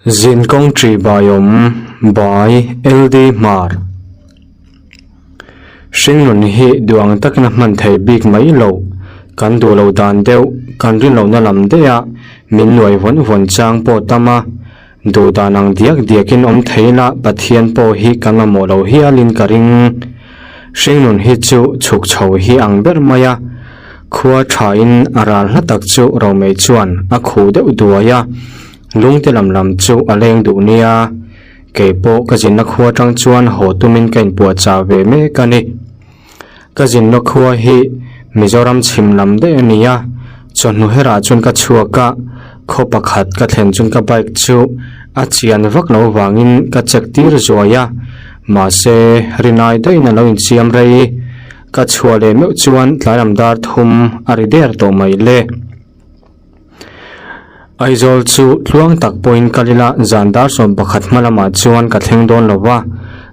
Zinkawng ṭihbaiawm by LD Hmar. Hringnun hi duh ang takin a hman theih bik mai loh. Kan duh loh dan deuh, kan rin lohna lam daih a min nuai vawn vawn chang pawh tam a. Duh dan ang diak diakin awm thei ila Pathian pawh hi kan mamawh lo hialin ka ring. Hringnun hi chu chhuk chho hi ang ber mai a. Khua thain a ral hla tak chu Romei chuan a khuh deuh duai a. Lungte lam lam chu a leng duh nia, kei pawh ka zinna khua atang chuan haw tumin ka inpuahchah ve mek a ni. Ka zinna khua hi Mizoram chhim lam daih a ni a, chawhnu herah chuan ka chhuak a, khaw pakhat ka thlen chuan ka bike chu a chian vak lo vangin ka check tir zuai a, mahse rinai daihin a lo insiam rei. Ka chhuah leh meuh chuan tlai lam dar thum a ri der tawh mai le. Aizawl chu tluang tak pawhin kal ila zan dar 11 hma lamah chuan ka thleng dawn lo va,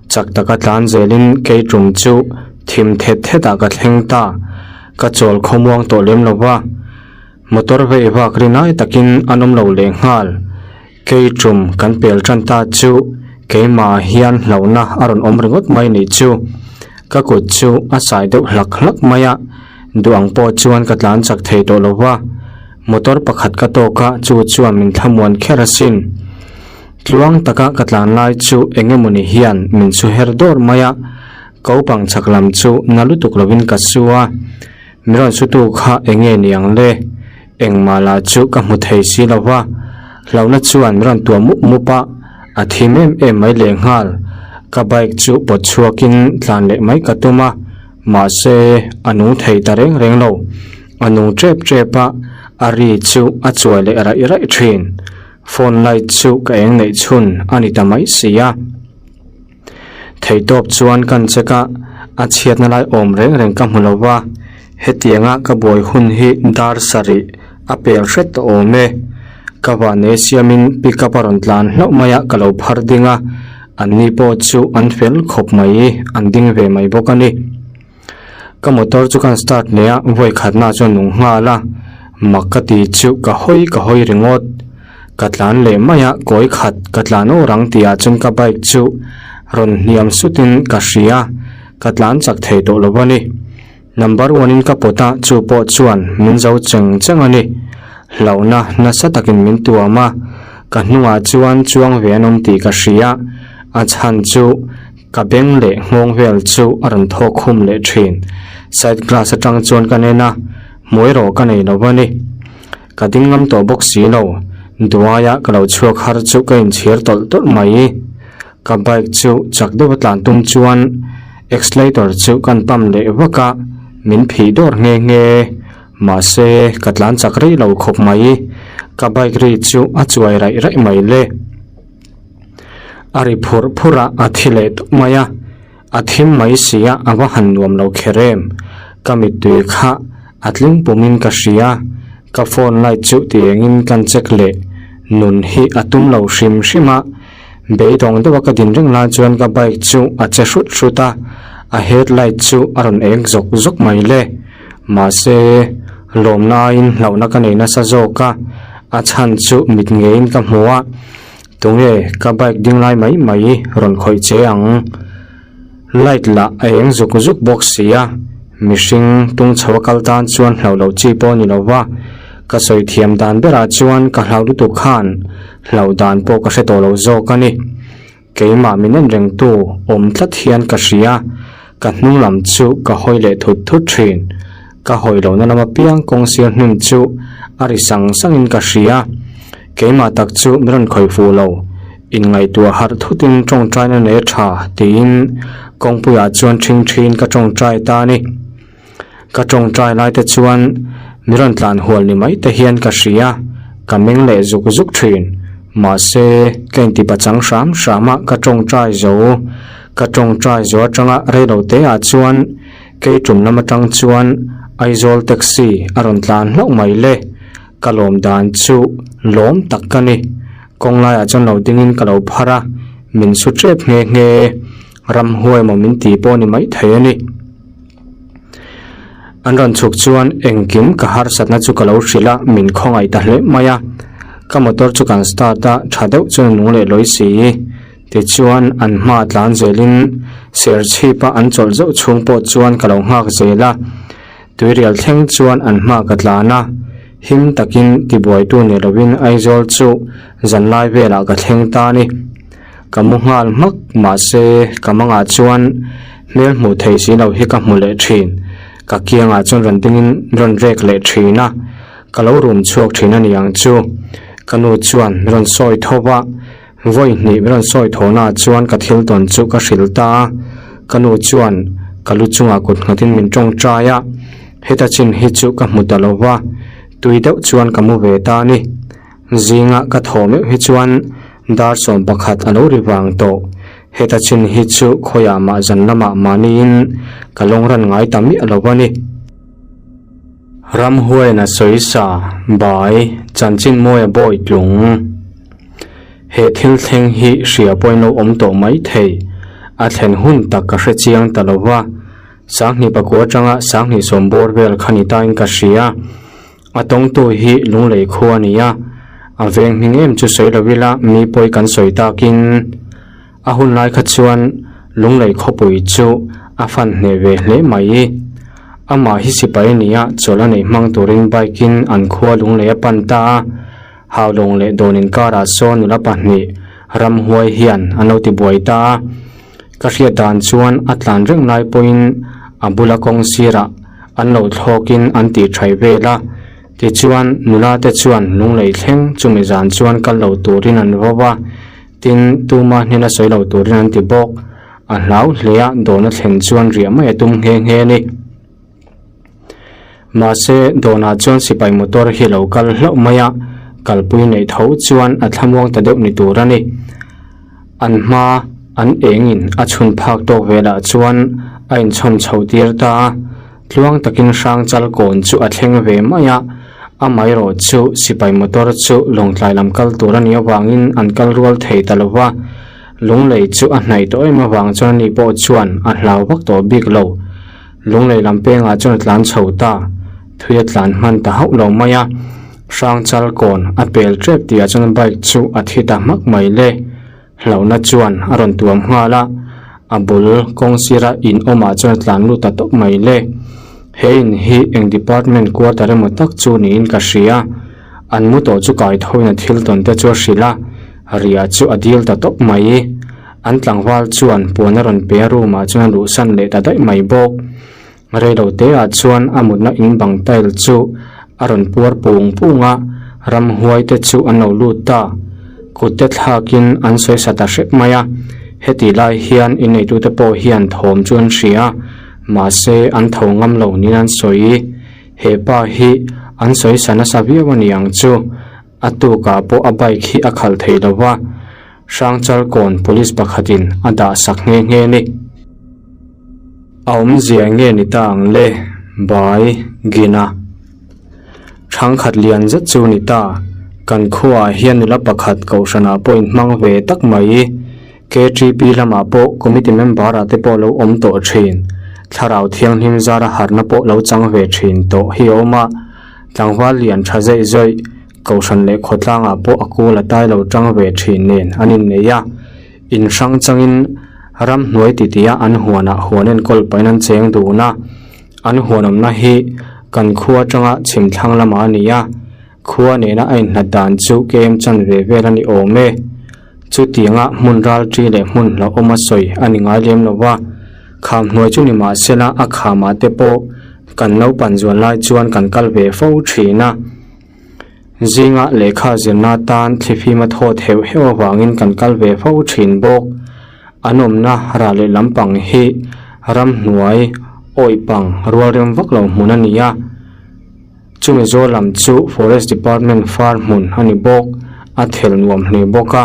chak taka tlan zelin kei tum chu thim thet thetah ka thleng ta. Ka chawl khawmuang tawh lem lo va, motor veih vak ri nai takin an awm lo lehnghal. Kei tum kan pel tan ta chu keimah hian hlauhna a rawn awm ringawt mai nih chu. Ka kut chu a sai deuh hlak hlak mai a, duh ang pawh chuan ka tlan chak thei tawh lo va. Motor pakhat ka tawk a, chu chuan min thlamuan kher asin. Tluang taka ka tlan lai chu eng emawni hian min su her dawr mai a, kopang chak lam chu na lutuk lovin ka su a. Mi rawn sutu kha eng nge ni ang le? Engmah lah chu ka hmu thei si lo va, hlauhna chuan mi rawn tuah mup mup a, a thim em em mai lehnghal. Ka bike chu pawt chhuakin tlan leh mai ka tum a, mahse a nung thei ta reng reng lo. A nung tep tep a, a ri chu a chuai leh raih raih thin. Phone light chu ka eng neih chhun a ni ta mai si a. Theihtawp chuan kan check a, a chhiatna lai awm reng reng ka hmu lo va, hetianga ka buai hun hi dar sarih a pel hret tawh awm e. Ka vahne siamin pickup a rawn tlan hlauh mai a, ka lo phar ding a, anni pawh chu an fel khawp mai, an ding ve mai bawk a ni. Ka motor chu kan start leh a, vawi khatna chuan nung nghal a, mak ka ti chu ka hawi ka hawi ringawt. Ka tlan leh mai a, kawi khat ka tlan awr ang tih ah chuan ka bike chu rawn hniam sutin ka hria, ka tlan chak thei tawh lo a ni. Number one in ka pawt a, chu pawh chuan min zo cheng cheng a ni. Hlauhna nasa takin min tuam a, ka hnungah chuan chuang ve an awm tih ka hria, a chhan chu Ka beng leh nghawng vel chu a rawn thawk khum leh thin. Side glass atang chuan ka nen a, hmuai rawh ka nei lo a ni. Ka ding ngam tawh bawk si lo, duaia ka lo chhuak har chu ka inchhir tawlh tawlh mai. Ka bike chu chak deuh a tlan tum chuan accelerator chu kan pump leh vak a, min phih dawr nghe nghe. Mahse, ka tlan chak rei lo khawp mai. Ka bike ri chu a chuai raih raih mai le. A ri phurh phurh a, a thi leh tawp mai a, a thim mai si a, a va han nuam lo kher em. Ka mittui kha a tling pumin ka hria, ka phone light chu ti engin kan check leh nun hi a tum lo hrim hrim a, beidawng deuha ka din reng lai chuan ka bike chu a che hrut hrut a, a headlight chu a rawn eng zawk zawk mai le. Mahse, lawmna aiin hlauhna ka nei nasa zawk a, a chhan chu mit ngeiin ka hmu a, tunge ka bike ding lai mai mai rawn khawih che ang? Light lah a eng zuk zuk bawk si a, mihring tung chho a kal tan chuan hlauh loh chi pawh a ni lo va, ka sawi thiam dan berah chuan ka hlauh lutuk khan hlauh dan pawh ka hre tawh lo zawk a ni. Keimah min en rengtu awm tlat hian ka hria, ka hnung lam chu ka hawi leh thut thut thin. Ka hawi lohna lam apiang kawng sir hnim chu a ri sang sangin ka hria. Keimah tak chu min rawn khawih fuh lo, inngaihtuah harh thutin tawngtaina nei a tha tiin kawngpuiah chuan thing thin ka tawngtai ta a ni. Ka tawngtai lai te chuan mi rawn tlan hual ni mai te hian ka hria, ka meng leh zuk zuk thin. Mahse, ka inti pachang hram hram a, ka tawngtai zo. Ka tawngtai zo atanga reilo te ah chuan kei tum lam atang chuan Aizawl taxi a rawn tlan hlauh mai le. Ka lawm dan chu lawm tak ka ni. Kawng laiah chuan lo dingin ka lo phar a, min su tep nghe nghe. Ramhuai maw min ti pawh ni mai thei a ni. An rawn chhuk chuan engkim ka harsatna chu ka lo hrilh a, min khawngaih ta hle mai a. Ka motor chu kan start a, tha deuh chuan a nung leh lawi si. Tichuan an hma tlan zelin serchhip a an chawlh zauh chhung pawh chuan ka lo nghak zel a. Tuirial thleng chuan an hma ka tlan a, him takin tibuaitu ni lovin Aizawl chu zanlai velah ka thleng ta a ni. Ka mu nghal hmak mahse ka mangah chuan hmel hmuh theih si lo hi ka hmu leh thin. Ka kiangah chuan rawn dingin rawn rek leh thin a, ka lo rum chhuak thin a ni ang chu. Ka nu chuan min rawn sawi tho va, vawi hnih min rawn sawi thawhnaah chuan ka thil tawn chu ka hrilh ta a. Ka nu chuan ka lu chungah kut nghatin min tawngtai a, heta chin hi chu ka hmu ta lo va, tui deuh chuan ka mu ve ta a ni. Zinga ka thaw meuh hi chuan dar 11 a lo ri vang tawh. Heta chin hi chu khawiah mah zan lamah mahniin ka lawng ran ngai ta miah lo a ni. Ramhuaina sawisa bai chanchin mawia bawi tlung. He thil thleng hi hria pawhin lo awm tawh mai thei. A thlen hun tak ka hre chiang ta lo va. Sanghnih pakua atanga sanghnih sawm bawr vel kha ni tain ka hria. A tawngtu hi Lunglei khua a ni a, a veng hming em chu sawi lo ila mi pawi kan sawi takin a hun lai kha chuan Lunglei khawpui chu a fan hneh ve hle mai. Amah hi sipai a ni a, chawlh a neih hmang turin bike in an khua Lunglei a pan ta a, Haulawng leh Dawn inkarah sawn nula pahnih ramhuai hian an lo tibuai ta a. Ka hriat dan chuan a tlan reng lai pawhin a bula kawng sirah an lo thlawkin an tih thai vel a, tichuan nula te chuan lunglei thleng chumi zan chuan kal lo turin an vo a, tin tuma hnena sawi lo turin an ti bawk. A hlau hle a, dawhna thlen chuan riah mai a tum nghe nghe a ni. Mahse dawhna chuan sipai motor hi a lo kal hlauh mai a, kalpui neih tho chuan a thlamuang ta deuh ni tur a ni. An hma an engin a chhun phak tawk velah chuan a inchhawm chho tir ta a, tluang takin hrangchal kawn chu a thleng ve mai a, amaherawh chu sipai motor chu lawngtlai lam kal tur a nih avangin an kal rual thei ta lo va, lunglei chu a hnaih tawh em avang chuan ani pawh chuan a hlau vak tawh bik lo. Lunglei lam pengah chuan a tlan chho ta, thui a tlan hman ta hauh lo mai a, Hrangchal kawn a pel tep tihah chuan bike chu a thi ta hmak mai le. Hlauhna chuan a rawn tuam nghal a, a bul kawng sira in awmah chuan a tlan lut ta tawp mai le. He in hi eng department quarter emaw tak chu niin ka hria. An mu tawh chu kai thoin a thil tawn te chu a hrilh a, riah chu a dil ta tawp mai. An tlangval chuan puan a rawn pe a room ah chuan a luhsan leh ta daih mai bawk. Reilo te ah chuan a mutna in bang tile chu a rawn puar pung pung a, ramhuai te chu an lo lut ta. Kut te thlak in an sawi sa ta hrep mai a, heti lai hian inneitu te pawh hian thawm chu an hria a, mahse an tho ngam lo niin an sawi. He pa hi an sawi sa nasa viau a ni ang chu, a tukah pawh a bike hi a khalh thei lo va. Hrangchalkawn Police pakhatin a dah sak nghe nghe a ni. A awmzia nge ni ta ang le? Bai Gina. Thangkhat lian zet chu ni ta. Kan khuaah hian nula pakhat kohhranah pawh inhmang ve tak mai. KTP lamah pawh committee member ah te pawh lo awm tawh thin. Thlarau thianghlim zara harna pawh lo chang ve thin tawh hi a awm a. Tlangval lian tha zeih zawih. Kohhran leh khawtlangah pawh a kul a tai lo tang ve thin nen an innei a, in hrang changin ramhnuai titi a an huanah huan enkawl pahin an cheng dun a, an huanawmna hi kan khua atanga chhim thlang lamah a ni a, khua nena a inhlat dan chu kem chan ve vel a ni awm e. Chutianga hmun ralṭi leh hmun hlauhawm a sawi a ni ngai lem lo va, kham hnuai chu ni mah sela a khamah te pawh kan naupan zuan lai chuan kan kal ve fo thin a. Zinga lehkha zirna tan thlifim a thawt heuh heuh avangin kan kal ve fo thin bawk. An awmna rah leh lampang hi ramhnuai awih pang rual rem vak lo hmun a ni a. Chumi zawl lam chu Forest Department far hmun a ni bawk, a thel nuam hle bawk a.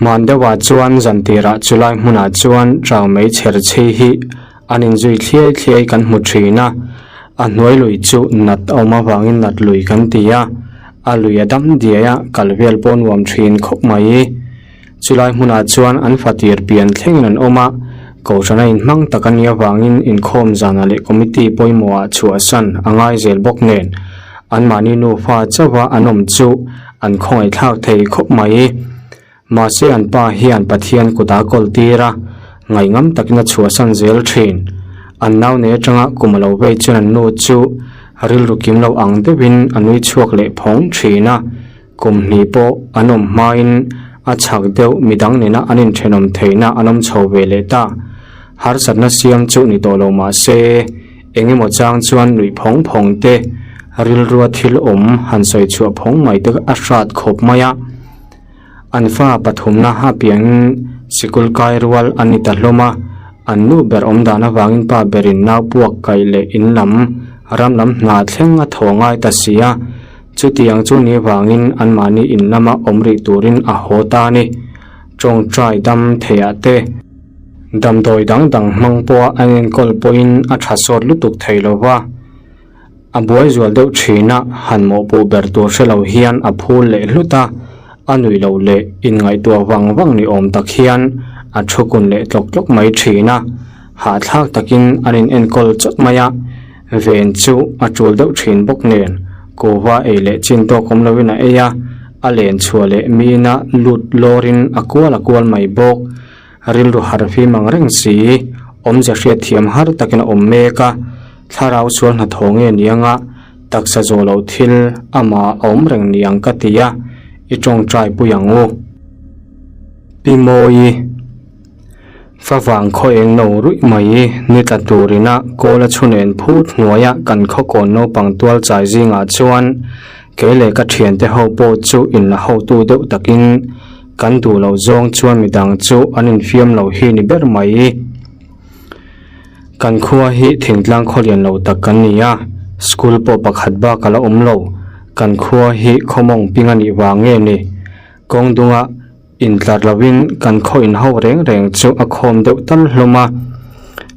Hman deuhah chuan zantirah chulai hmunah chuan chau mai chher chhi hi An inzui thliai thliai kan hmu thin a, a hnuai lui chu nat a awm avangin nat lui kan ti a, a lui a dam diai a, kal vel pawh nuam thin khawp mai. Chulai hmunah chuan an fatir pian thlengin an awm a, kohhran a inhmang tak a nih avangin inkhawm zanah leh committee pawimawhah chhuahsan a ngai zel bawk nen, anmahni nufa chauha an awm chu. An khawngaihthlak thei khawp mai. Mahse an pa hian Pathian kut a kawl tir a, ngaihngam takin a chhuahsan zel thin. An nau nei atanga kum a lo vei chuan an nu chu rilru kim lo ang deuhin a nui chhuak leh phawng thin a. Kum hnih pawh an awm hmain a chhak deuh midang nena an inthenawm theihna an awm chho ve leh ta. Harsatna siam chu ni tawh lo mah se, eng emaw chang chuan nuih phawng phawng te, rilrua thil awm han sawi chhuah phawng mai te a hrat khawp mai a. An fa pathumna a piangin sikul kai rual an ni ta hlawm a, an nu ber awm dan avangin pa berin nau puak kaih leh in lam, ram lam hna thleng a thaw ngai ta si a. Chutiang chu ni vangin anmahni in lama awm rih turin a haw ta a ni. Tawngtai dam theiah te, damdawi dang dang hmang pawha an enkawl pawhin a tha sawt lutuk thei lo va, a buai zual deuh thin a, han mawhpuh ber tur hre lo hian a phul leh hlut a, a nuih loh leh inngaihtuah vang vang ni awm tak hian a thu kun leh tlawk tlawk mai thin a, hahthlak takin an in enkawl chawt mai a. Ven chu a tul deuh thin bawk nen kuhva ei leh chin tawk awm loin a ei a, a len chhuah leh miina lut lawrin a kual a kual mai bawk. Rilru harh fim ang reng si, awmze hriat thiam har takin a awm mek a, thlarau sual hnathawh nge ni anga taksa zawh loh thil amah a awm reng ni ang ka ti a, i tawngtai pui ang u. Pi Mawi. Favang khaw eng lo ruih mai ni tla turina kawl a chhunen phut hnuaia kan khawkawn naupang tual chai zingah chuan kei leh ka thiante ho pawh chu inla hotu deuh takin kan duh loh zawng chuan midang chu an infiam lo hi ni ber mai. Kan khua hi thingtlang khaw lian lo tak kan ni a, school pawh pakhat bak a la awm lo. Kan khua hi khawmawng ping a nih vang nge ni? Kawng dunga Intlar lovin kan khaw inho reng reng chu a khawm deuh tal hlawm a,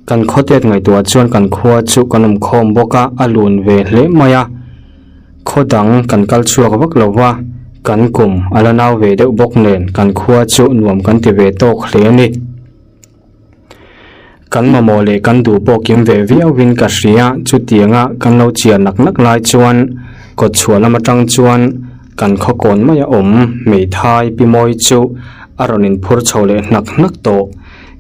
kan khaw tet ngaihtuah chuan kan khua chu kan awm khawm bawk a, a lun ve hle mai a. Khaw dang kan kal chhuak vak lo va, kan kum a la nau ve deuh bawk nen kan khua chu nuam kan ti ve tawk hle a ni. Kan mamawh leh kan duh pawh kim ve viauin ka hria, chutianga kan lo chiar nak nak lai chuan kawtchhuah lam atang chuan kan khawkawn maia awm hmeithai pi mawi chu a rawn inphur chho leh hnak hnak tawh.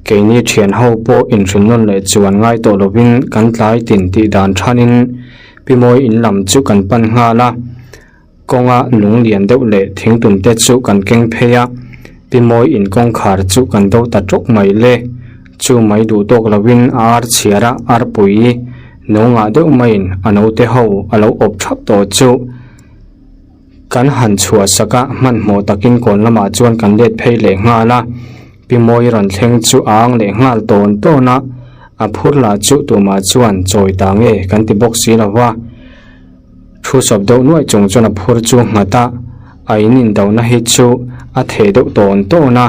Keini thian ho pawh inhrilh nawn leh chuan ngai tawh lovin kan tlai tin tih dan thanin pi mawi in lam chu kan pan nghal a. Kawnga lung lian deuh leh thingtum te chu kan keng phei a, Pi Mawi in kawngkhar chu kan do ta tawk mai le. Chu mai duh tawk lovin a ar chhiar a, arpui no ngah deuh maiin a naute ho a lo awp thap tawh chu kan han chhuah sak a, hmanhmawh takin kawn lamah chuan kan let phei leh nghal a. Pi Mawi rawn thleng chu a ang leh nghal tawn tawn a, a phur lah chu tumah chuan chawi ta nge kan ti bawk si lo va. Thu sawp deuh nuaih chung chuan a phur chu nghat a, a in indohna hi chu a theh deuh tawn tawn a,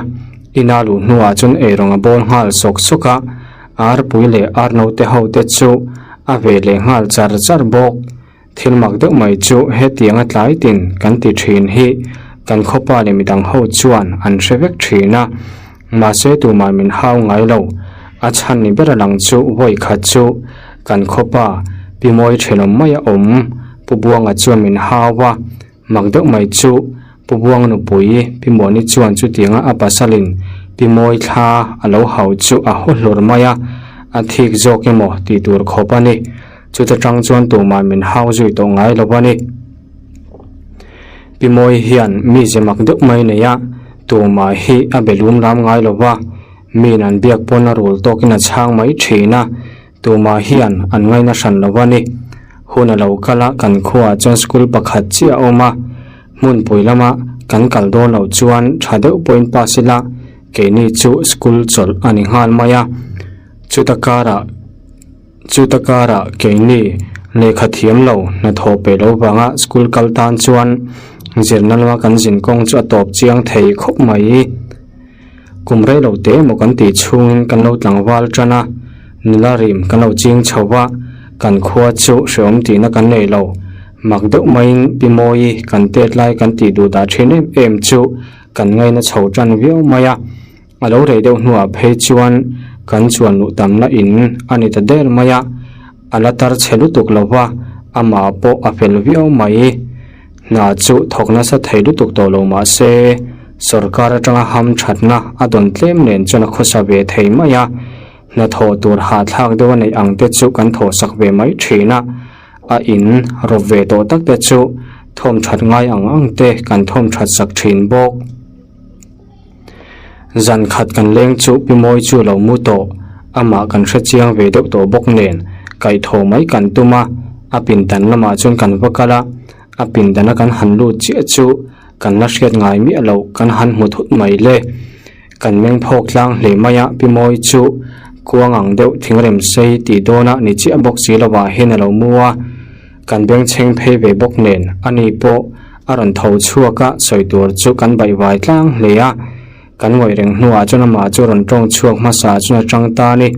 ina luh hnuah chuan eirawng a bawl nghal sawk sawk a, arpui leh arnaute ho te chu a ve leh nghal char char bawk. Thil mak deuh mai chu hetianga tlai tin kan ti thin hi kan khawpa leh midang ho chuan an hre vek thin a, mahse tumah min hau ngai lo. A chhan ni ber a lang chu vawi khat chu kan khawpa Pi Mawi thenawm mai a awm, Pu Buanga chuan min hau a, mak deuh mai chu Pu Buanga nupui Pi Muani chuan chutianga a pasalin Pi Mawi thla a lo hau chu a haw hlur mai a, a thik zawk emaw tih tur khawp a ni. Chuta tang chuan tumah min hau zui tawh ngai lo a ni. Pi Mawi hian mi ze mak deuh mai nei a, tumah hi a be lum lam ngai lo va, Miin an biak pawn a rul tawkin a chhang mai thin a, tumah hian an ngaina hran lo a ni. Hun a lo kal a, kan khuaah chuan school pakhat chiah a awm a, hmunpui lama kan kal dawn loh chuan tha deuh pawhin pass ila keini chu school chawlh a ni nghal mai a. Chuta karah chuta karah keini lehkha thiam lo hnathawh pe lo vanga school kal tan chuan zirna lama kan zin kawng chu a tawp chiang thei khawp mai. Kum rei lo te emaw kan tih chhungin kan lo tlangval tan a, nula rim kan lo ching chho va, kan khua chu hrehawm tihna kan nei lo. Mak deuh maiin Pi Mawi kan tet lai kan tih duh dah thin em em chu kan ngaina chho tan viau mai a, a lo rei deuh hnuah phei chuan kan chuan luh tamna in a ni ta der mai a, a la tar chhe lutuk lo va, amah pawh a fel viau mai. Hna chu thawk nasa thei lutuk tawh lo mah se, sawrkar atanga hamthatna a dawn tlem nen chuan a khawsa ve thei mai a. Hnathawh tur hahthlak deuh a neih ang te chu kan thawhsak ve mai thin a. A in rawp ve tawh tak te chu thawm that ngai ang ang te kan thawm that sak thin bawk. Zan khat kan leng chu Pi Mawi chu lo mu tawh, amah kan hre chiang ve deuh tawh bawk nen kaihthawh mai kan tum a, a pindan lamah chuan kan va kal a, a pindana kan han lut chiah chu kan la hriat ngai miah loh kan han hmu thut mai le. Kan meng phawk tlang hle mai a, Pi Mawi chu kuang ang deuh thingrem sei tih dawnah ni chiah bawk si lovah hian a lo mu a. Kan bengchheng phei ve bawk nen ani pawh a rawn tho chhuak a, sawi tur chu kan baihvai tlang hle a. Kan ngawih reng hnuah chuan amah chu rawn tawng chhuak hmasa chuan a tang ta a ni.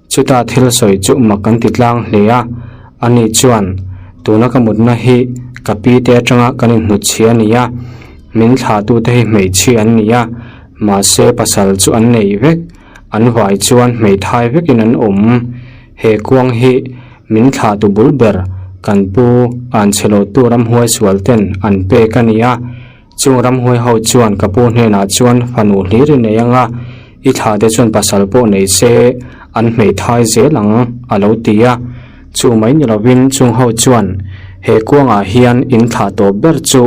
Chuta thil sawi chu mak kan ti tlang hle a, ani chuan tuna ka mutna hi ka pi te atanga kan inhnutchhi a ni a, min thlahtute hi hmeichhia an ni a, mahse pasal chu an nei vek, an vai chuan hmeithai vekin an awm. He kuang hi Min thlahtu bul ber kan pu an chhe lotu ramhuai sual ten an pek a ni a, chung ramhuai ho chuan ka pu hnenah chuan fanu hlir i nei anga i thlah te chuan pasal pawh nei se an hmeithai zel ang a lo ti a, chu mai ni lovin chung ho chuan he kuangah hian in thlah tawp ber chu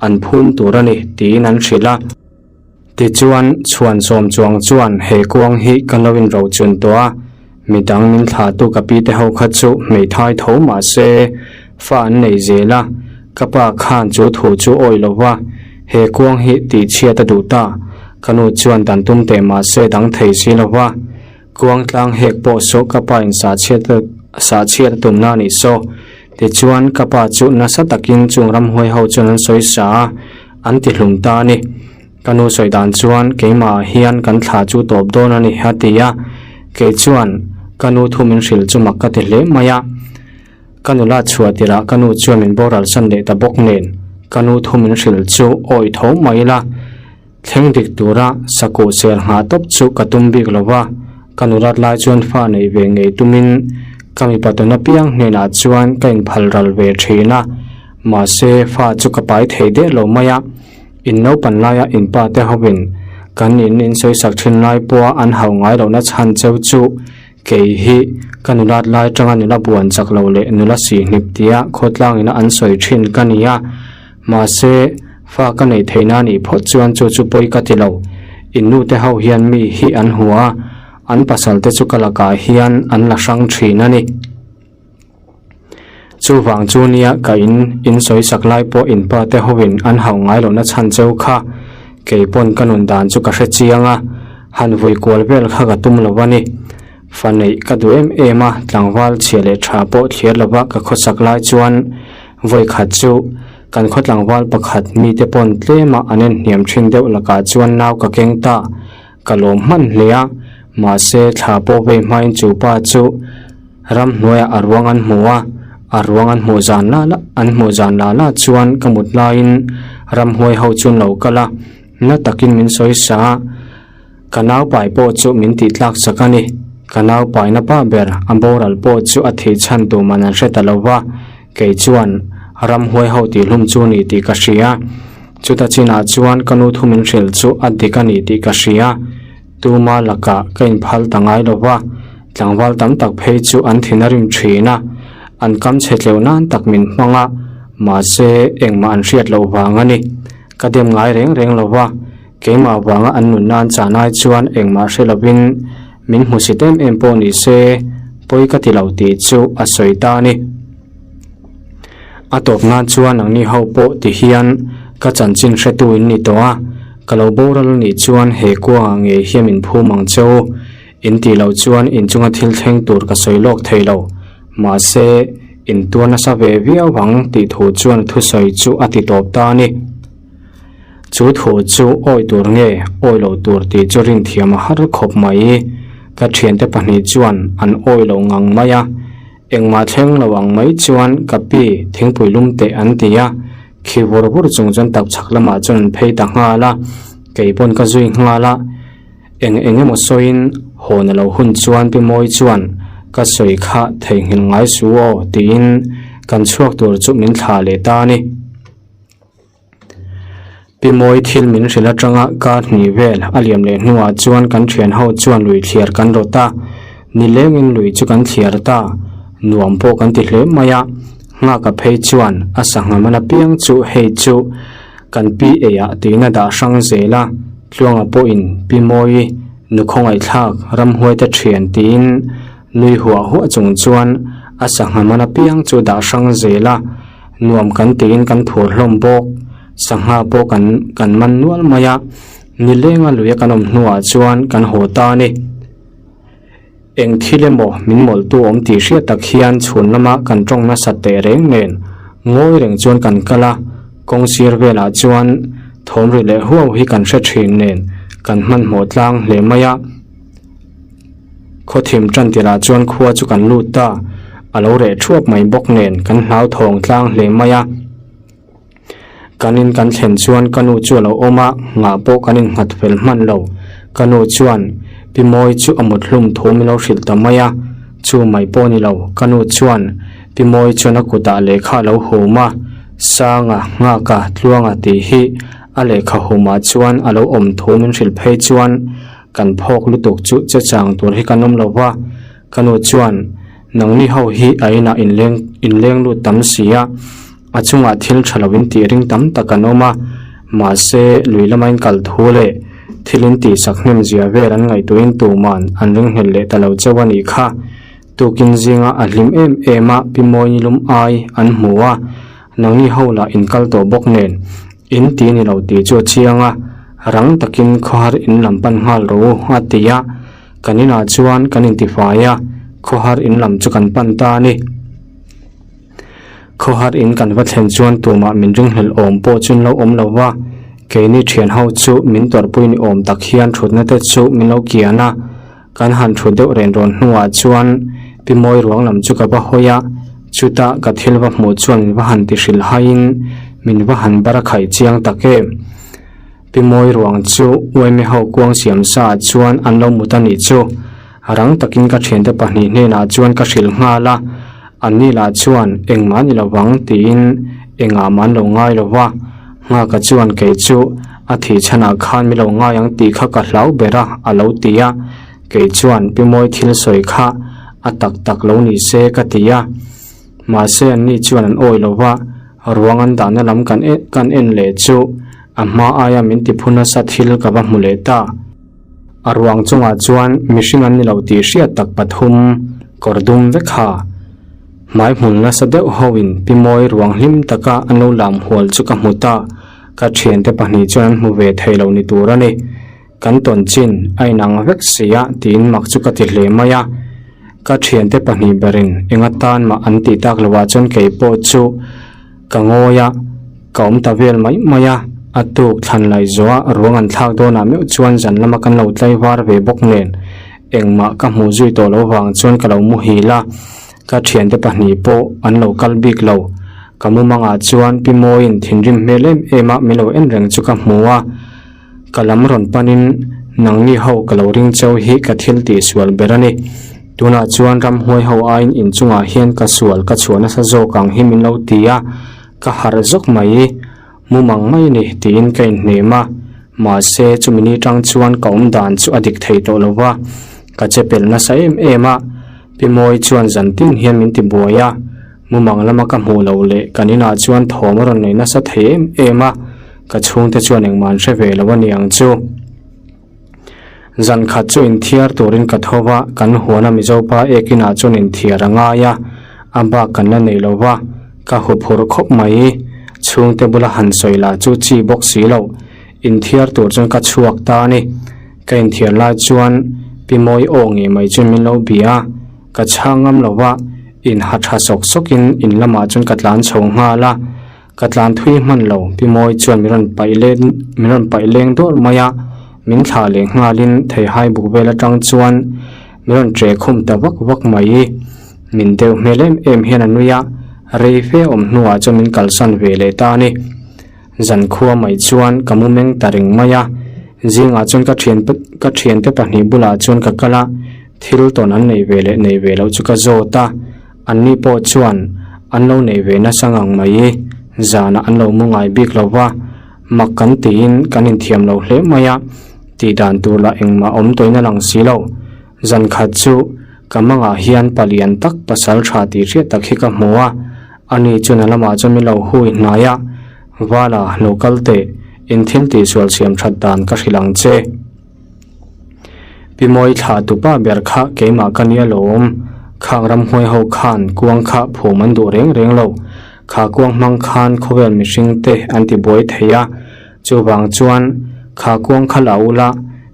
an phum tur a ni tiin an hrilh a. Tichuan, chhuan sawm chuang chuan he kuang hi ka lo inrochun tawh a, midang min thlahtu ka pi te ho kha chu hmeithai tho mah se fa an nei zel a, ka pa khan chu thu chu awih lo va, he kuang hi tihchhiat a duh ta, ka nu chuan dan tum teh mah se dang thei si lo va, kuang tlang hek pawh saw ka pa in sahchhiat sahchhiat a tumna a nih saw. Tichuan, ka pa chu nasa takin chung ramhuai ho chuan an sawi sa a, an ti hlum ta a ni. Ka nu sawi dan chuan keimah hian kan thla chu tawp dawn a ni a ti a, kei chuan ka nu thu min hrilh chu mak ka ti hle mai a. Ka nula chhuah tirah ka nu chuan min boral san leh ta bawk nen ka nu thu min hrilh chu awi tho mai ila thleng dik tura sakuh ser nghah tawp chu ka tum bik lo va, ka nulat lai chuan fa neih ve ngei tumin ka mipa tuna piang hnenah chuan ka inphal ral ve thin a, mahse fa chu ka pai thei der lo mai a. In naupan laia in pa te hovin kan in in sawisak thin lai pawha an hauh ngai lohna chhan cheu chu kei hi ka nulat lai tanga nula buan chak lo leh nula sihhnip tia khawtlang ina an sawi thin ka ni a, mahse fa ka neih theihna nih phawt chuan chu chu pawi ka ti lo. In nu te ho hian mi hi an hua a, an pasal te chu ka lakah hian an la hrang thin a ni. Chuvang chu nia ka in in sawi sak lai pawh in pa te hovin an hauh ngai lohna chhan cheu kha kei pawn ka nun dan chu ka hre chiang a, han vui kual vel kha ka tum lo a ni. Fa neih ka duh em em a, tlangval chhia leh tha pawh thlir lova ka khawsak lai chuan vawi khat chu kan khaw tlangval pakhat mite pawn tlema an en hniam thin deuh lakah chuan nau ka keng ta, ka lawm hman hle a, mahse thla pawh vei hmain chu pa chu Ramhnuaiah a ruang an hmu a, a ruang an hmuh zan la la an hmuh zan la la chuan ka mut laiin ramhuai ho chu an lo kal a, na takin min sawi sa a, ka naupai pawh chu min tih tlak chak a ni. Ka naupaina pa ber a boral pawh chu a thih chhan tur man an hre ta lo va, kei chuan ramhuai ho tih hlum chu ni tih ka hria. Chuta chinah chuan ka nu thu min hrilh chu a dik a ni tih ka hria. Tuma lakah ka inphal ta ngai lo va, tlangval tam tak phei chu an thin a rim thin a, an kam chhe tleuh nan tak min hmang a, mahse engmah an hriat loh vang a ni. Ka dem ngai reng reng lo va, keimah vanga an nun nan chan ai chuan engmah hre lovin min hmusit em em pawh ni se, pawi ka ti lo tih chu a sawi ta a ni. A tawp nan chuan nangni ho pawh ti hian ka chanchin hretu in ni tawh a, ka lo boral a nih chuan he kuangah ngei hian min phum ang che u. In tih loh chuan in chunga thil thleng tur ka sawi lawk thei lo, mahse in tuar nasa ve viau ang tih thu chuan thusawi chu a ti tawp ta a ni. Chu thu chu awi tur nge awi loh tur tih chu rinthiam a har khawp mai. Ka thiante pahnih chuan an awi lo ngang mai a. Engmah thleng lo ang mai chuan ka pi thingpui lum teh an ti a, khi vur vur chung chuan tapchhak lamah chuan an phei ta nghal a, kei pawn ka zui nghal a, eng eng emaw sawiin hawn a lo hun chuan Pi Mawi chuan ka sawi kha theihnghilh ngai su aw tiin kan chhuak tur chu min thlah leh ta a ni. Pi Mawi thil min hrilh atanga kar hnih vel a liam leh hnuah chuan kan thian ho chuan lui thliar kan rawt a, nilengin lui chu kan thliar ta, nuam pawh kan ti hle mai a. Nghaka phei chuan a sangha man apiang chu hei chu kan pi eiah tiin a dah hrang zel a, Tluanga pawhin Pi Mawi nu khawngaihthlak ramhuaite thian tiin nui huah huah chung chuan a sangha man apiang chu dah hrang zel a, nuam kan tiin kan phur hlawm bawk. Sangha pawh kan kan man nual mai a, nilenga luia kan awm hnuah chuan kan haw ta a ni. Eng thil emaw min mawlhtu awm tih hriat tak hian chhun lama kan tawng nasat teh reng nen ngawi reng chuan kan kal a, kawng sir velah chuan thawm ri leh huau hi kan hre thin nen kan hmanhmawh tlang hle mai a. Khawthim tan tirah chuan khua chu kan lut ta, a lo reh thuap mai bawk nen kan hlauthawng tlang hle mai a. Kan in kan thlen chuan ka nu chu a lo awm a, nghah pawh kan innghat fel hman lo. Ka nu chuan Pi Mawi chu a mut hlum thu min lo hrilh ta mai a, chu mai pawh ni lo. Ka nu chuan Pi Mawi chuan a kutah lehkha a lo hum a, Sanga, Nghaka, Tluanga tih hi a lehkha humah chuan a lo awm thu min hrilh phei chuan kan phawk lutuk chu che chang tur hi kan awm lo va. Ka nu chuan Nangni ho hi a inah inleng inleng lut tam si a, a chungah thil tha lo in tih ring tam tak an awm a, mahse lui lama in kal thu leh thil in tih sak hnem zia vel an ngaihtuahin tuman an ringhlel leh ta lo chauh a nih kha. Tukin zinga a hlim em em a Pi Mawi ni lum ai an hmu a, nangni ho lah in kal tawh bawk nen in ti ni lo tih chu a chiang a, rang takin khawhar in lam pan nghal rawh u a ti a. Kan inah chuan kan intifai a, khawhar in lam chu kan pan ta a ni. Khawhar in kan va thlen chuan tumah min ringhlelh awm pawh chu an lo awm lo va, keini thian ho chu min tawrhpui ni awm tak hian thutna te chu min lo kian a. Kan han thut deuh ren rawn hnuah chuan Pi Mawi ruang lam chu ka va hawi a, chutah ka thil va hmuh chuan min va han ti hrilh haiin min va han bar a khaih chiang tak em. Pi Mawi ruang chu Uaime ho kuang siam sa ah chuan an lo mut a nih chu. Rang takin ka thiante pahnih hnenah chuan ka hrilh nghal a, anni lah chuan engmah a ni lo vang tiin engah mah an lo ngai lo va. Nghaka chuan kei chu a thih chhanah khan mi lo ngai ang tih kha ka hlau ber a, a lo ti a. Kei chuan Pi Mawi thil sawi kha a tak tak lo ni se ka ti a. Mahse anni chuan an awi lo va, ruang an dahna lam kan kan en leh chu a hma aia min ti phu nasa thil ka va hmu leh ta. A ruang chungah chuan mihring an ni lo tih hriat tak pathum kawr dum vek ha. Hmai hmul nasa deuh hoin Pi Mawi ruang hlim taka an lo lam hual chu ka hmu ta, ka thiante pahnih chuan an hmu ve thei lo ni tur a ni. Kan tawn chin a inang vek si a tiin mak chu ka ti hle mai a. Ka thiante pahnih berin eng atan mah an tih tak loh ah chuan kei pawh chu ka ngawi a, ka awm ta vel mai mai a. A tuk thlan laih zawh a ruang an thlak dawnah meuh chuan zan lama kan lo tlaivar ve bawk nen engmah ka hmuh zui tawh loh vang chuan ka lo muhil a. Ka thiante pahnih pawh an lo kal bik lo. Ka mumangah chuan Pi Mawiin thinrim hmel em em a min lo en reng chu ka hmu a. Ka lam rawn panin nangni ho ka lo ring cheu hi ka thil tih sual ber a ni. Tunah chuan ramhuai ho aiin inchungah hian ka sual ka chhuah nasa zawk ang hi min lo ti a, ka harh zawk mai. Mumang mai a ni tiin ka inhnem a, mahse chumi ni tang chuan ka awm dan chu a dik thei tawh lo va, ka che pel nasa em em a. Pi Mawi chuan zan tin hian min ti buai a, mumang lama ka hmuh loh leh kan inah chuan thawm a rawn nei nasa thei em em a. Ka chhungte chuan engmah an hre ve lo a ni ang chu. Zan khat chu inthiar turin ka tho va, kan huana Mizopa ek inah chuan inthiar a ngai a, a bak kan la nei lo va, ka huphurh khawp mai. Chhungte bula han sawi lah chu chi bawk si lo, inthiar tur chuan ka chhuak ta a ni. Ka inthiar lai chuan Pi Mawi aw ngei mai chuan min lo bia a, ka chhang ngam lo va, inha tha sawk sawkin in lamah chuan ka tlan chho nghal a. Ka tlan thui hman lo, Pi Mawi chuan min rawn paih leng min rawn paih leng dawrh mai a, min thlah leh nghalin theihai buk vel atang chuan min rawn che khum ta vak vak mai. Min deuh hmel em em hian a nui a, rei fe awm hnuah chuan min kalsan ve leh ta a ni. Zankhua mai chuan ka mu meng ta reng mai a, zingah chuan ka thian ka thiante pahnih bulah chuan ka kal a, thil tawn an nei ve leh nei ve loh chu ka zawt a. Anni pawh chuan an lo nei ve nasa ngang mai i, zanah an lo mu ngai bik lo va. Mak kan tiin kan inthiam lo hle mai a, tih dan tur lah engmah awm tawhin a lang si lo. Zan khat chu ka mangah hian palian tak pasal tha tih hriat tak hi ka hmu a, ani chuan a lamah chuan min lo hui hnai a, Vala, lo kal teh, in thil tihsual siam that dan ka hrilh ang che. Pi Mawi thlah tupa ber kha keimah ka nia lawm, khang ramhuai ho khan kuang kha phum an duh reng reng lo, kha kuang hmang khan khawvel mihring te an ti buai thei a, chuvang chuan kha kuang kha la ula,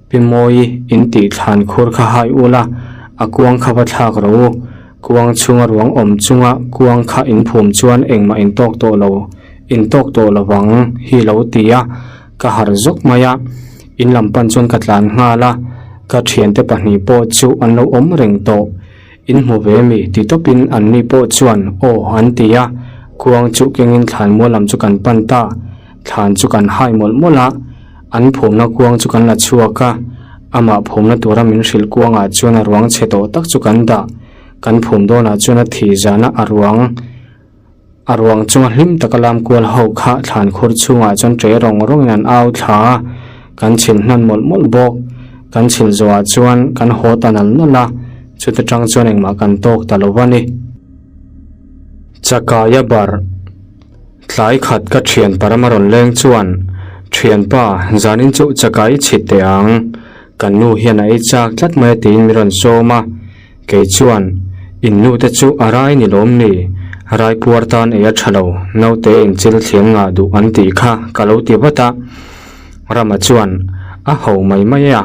Pi Mawi in tih thlan khur kha hai ula, a kuang kha va thlak rawh u, kuang chhunga ruang awm chunga kuang kha in phum chuan engmah in tawk tawh lo, in tawk tawh lovang hi lo ti a, ka harh zawk mai a. In lam pan chuan ka tlan nghal a, ka thiante pahnih pawh chu an lo awm reng tawh. In hmu ve mi ti tawpin an ni pawh chuan aw an ti a, kuang chu kengin thlan mual lam chu kan pan ta. Thlan chu kan hai mawlh mawlh a, an phumna kuang chu kan la chhuak a, amah phumna tura min hrilh kuangah chuan a ruang chhe tawh tak chu kan dah. Kan phum dawnah chuan a thih zana a ruang. A ruang chunga hlim taka lam kual ho kha thlan khur chhungah chuan ṭe rawng rawngin an au thla a, kan chhil hnan mawlh mawlh bawk. Kan chhil zawhah chuan kan haw ta nal nal a, chuta ṭang chuan engmah kan tawk ta lo a ni. Chakaia barh Tlai khat ka ṭhian parama rawn leng chuan, Ṭhianpa, zanin chu chakai i chhit teh ang. Kan nu hian a ei chak tlat mai a tiin min rawn sawm a. Kei chuan, In nu te chu a rai ni lawm ni? Rai puar tan ei a tha lo, naute in chil thliam ngah duh an tih kha ka lo ti vat a. Rama chuan, A ho mai mai a,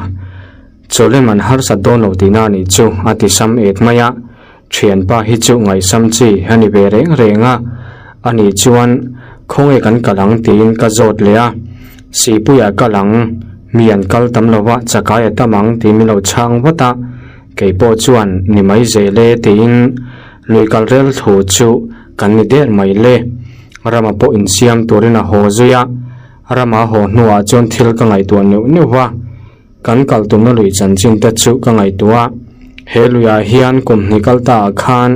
chawlem an harsat dawn lo tihna a nih chu a ti sam et mai a. Thianpa hi chu ngaihsam chi a ni ve reng reng a, ani chuan, Khawnge kan kal ang tiin ka zawt leh a. Sihpuiah kal ang, mi an kal tam lo va, chakai a tam ang tiin min lo chhang vat a. Kei pawh chuan ni mai zel e tiin lui kal rel thu chu kan ni der mai le. Rama pawh insiam turin a haw zui a, Rama haw hnuah chuan thil ka ngaihtuah neuh neuh va, kan kal tumna lui chanchin te chu ka ngaihtuah. He luiah hian kum hnih kal ta ah khan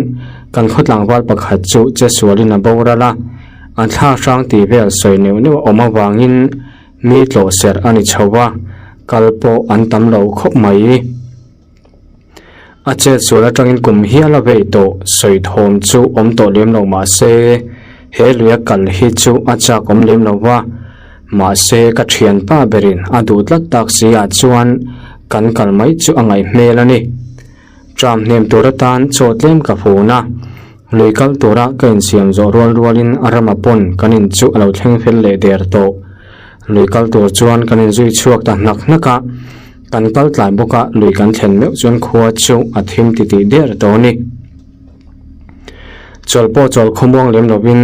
kan khaw tlangval pakhat chu che sualin a boral a, an thla hrang tih vel sawi neuh neuh a awm avangin Mi tlawh serh a ni chho a, kal pawh an tam lo khawp mai. A chet sual atangin kum hial a vei tawh, sawi thawm chu awm tawh lem lo mah se, he luia kal hi chu a chak awm lem lo va. Mahse ka thianpa berin a duh tlat tak si ah chuan kan kal mai chu a ngaih hmel a ni. Tram hnem tur atan chaw tlem ka fun a, lui kal tura ka insiam zawh rual rualin a rama pawn kan in chu a lo thleng fel leh der tawh. Lui kal tur chuan kan inzui chhuak ta hnak hnak a, kan kal tlai bawk a, lui kan thlen meuh chuan khua chu a thim titih der tawh a ni. Chawl pawh chawl khawmuang lem lovin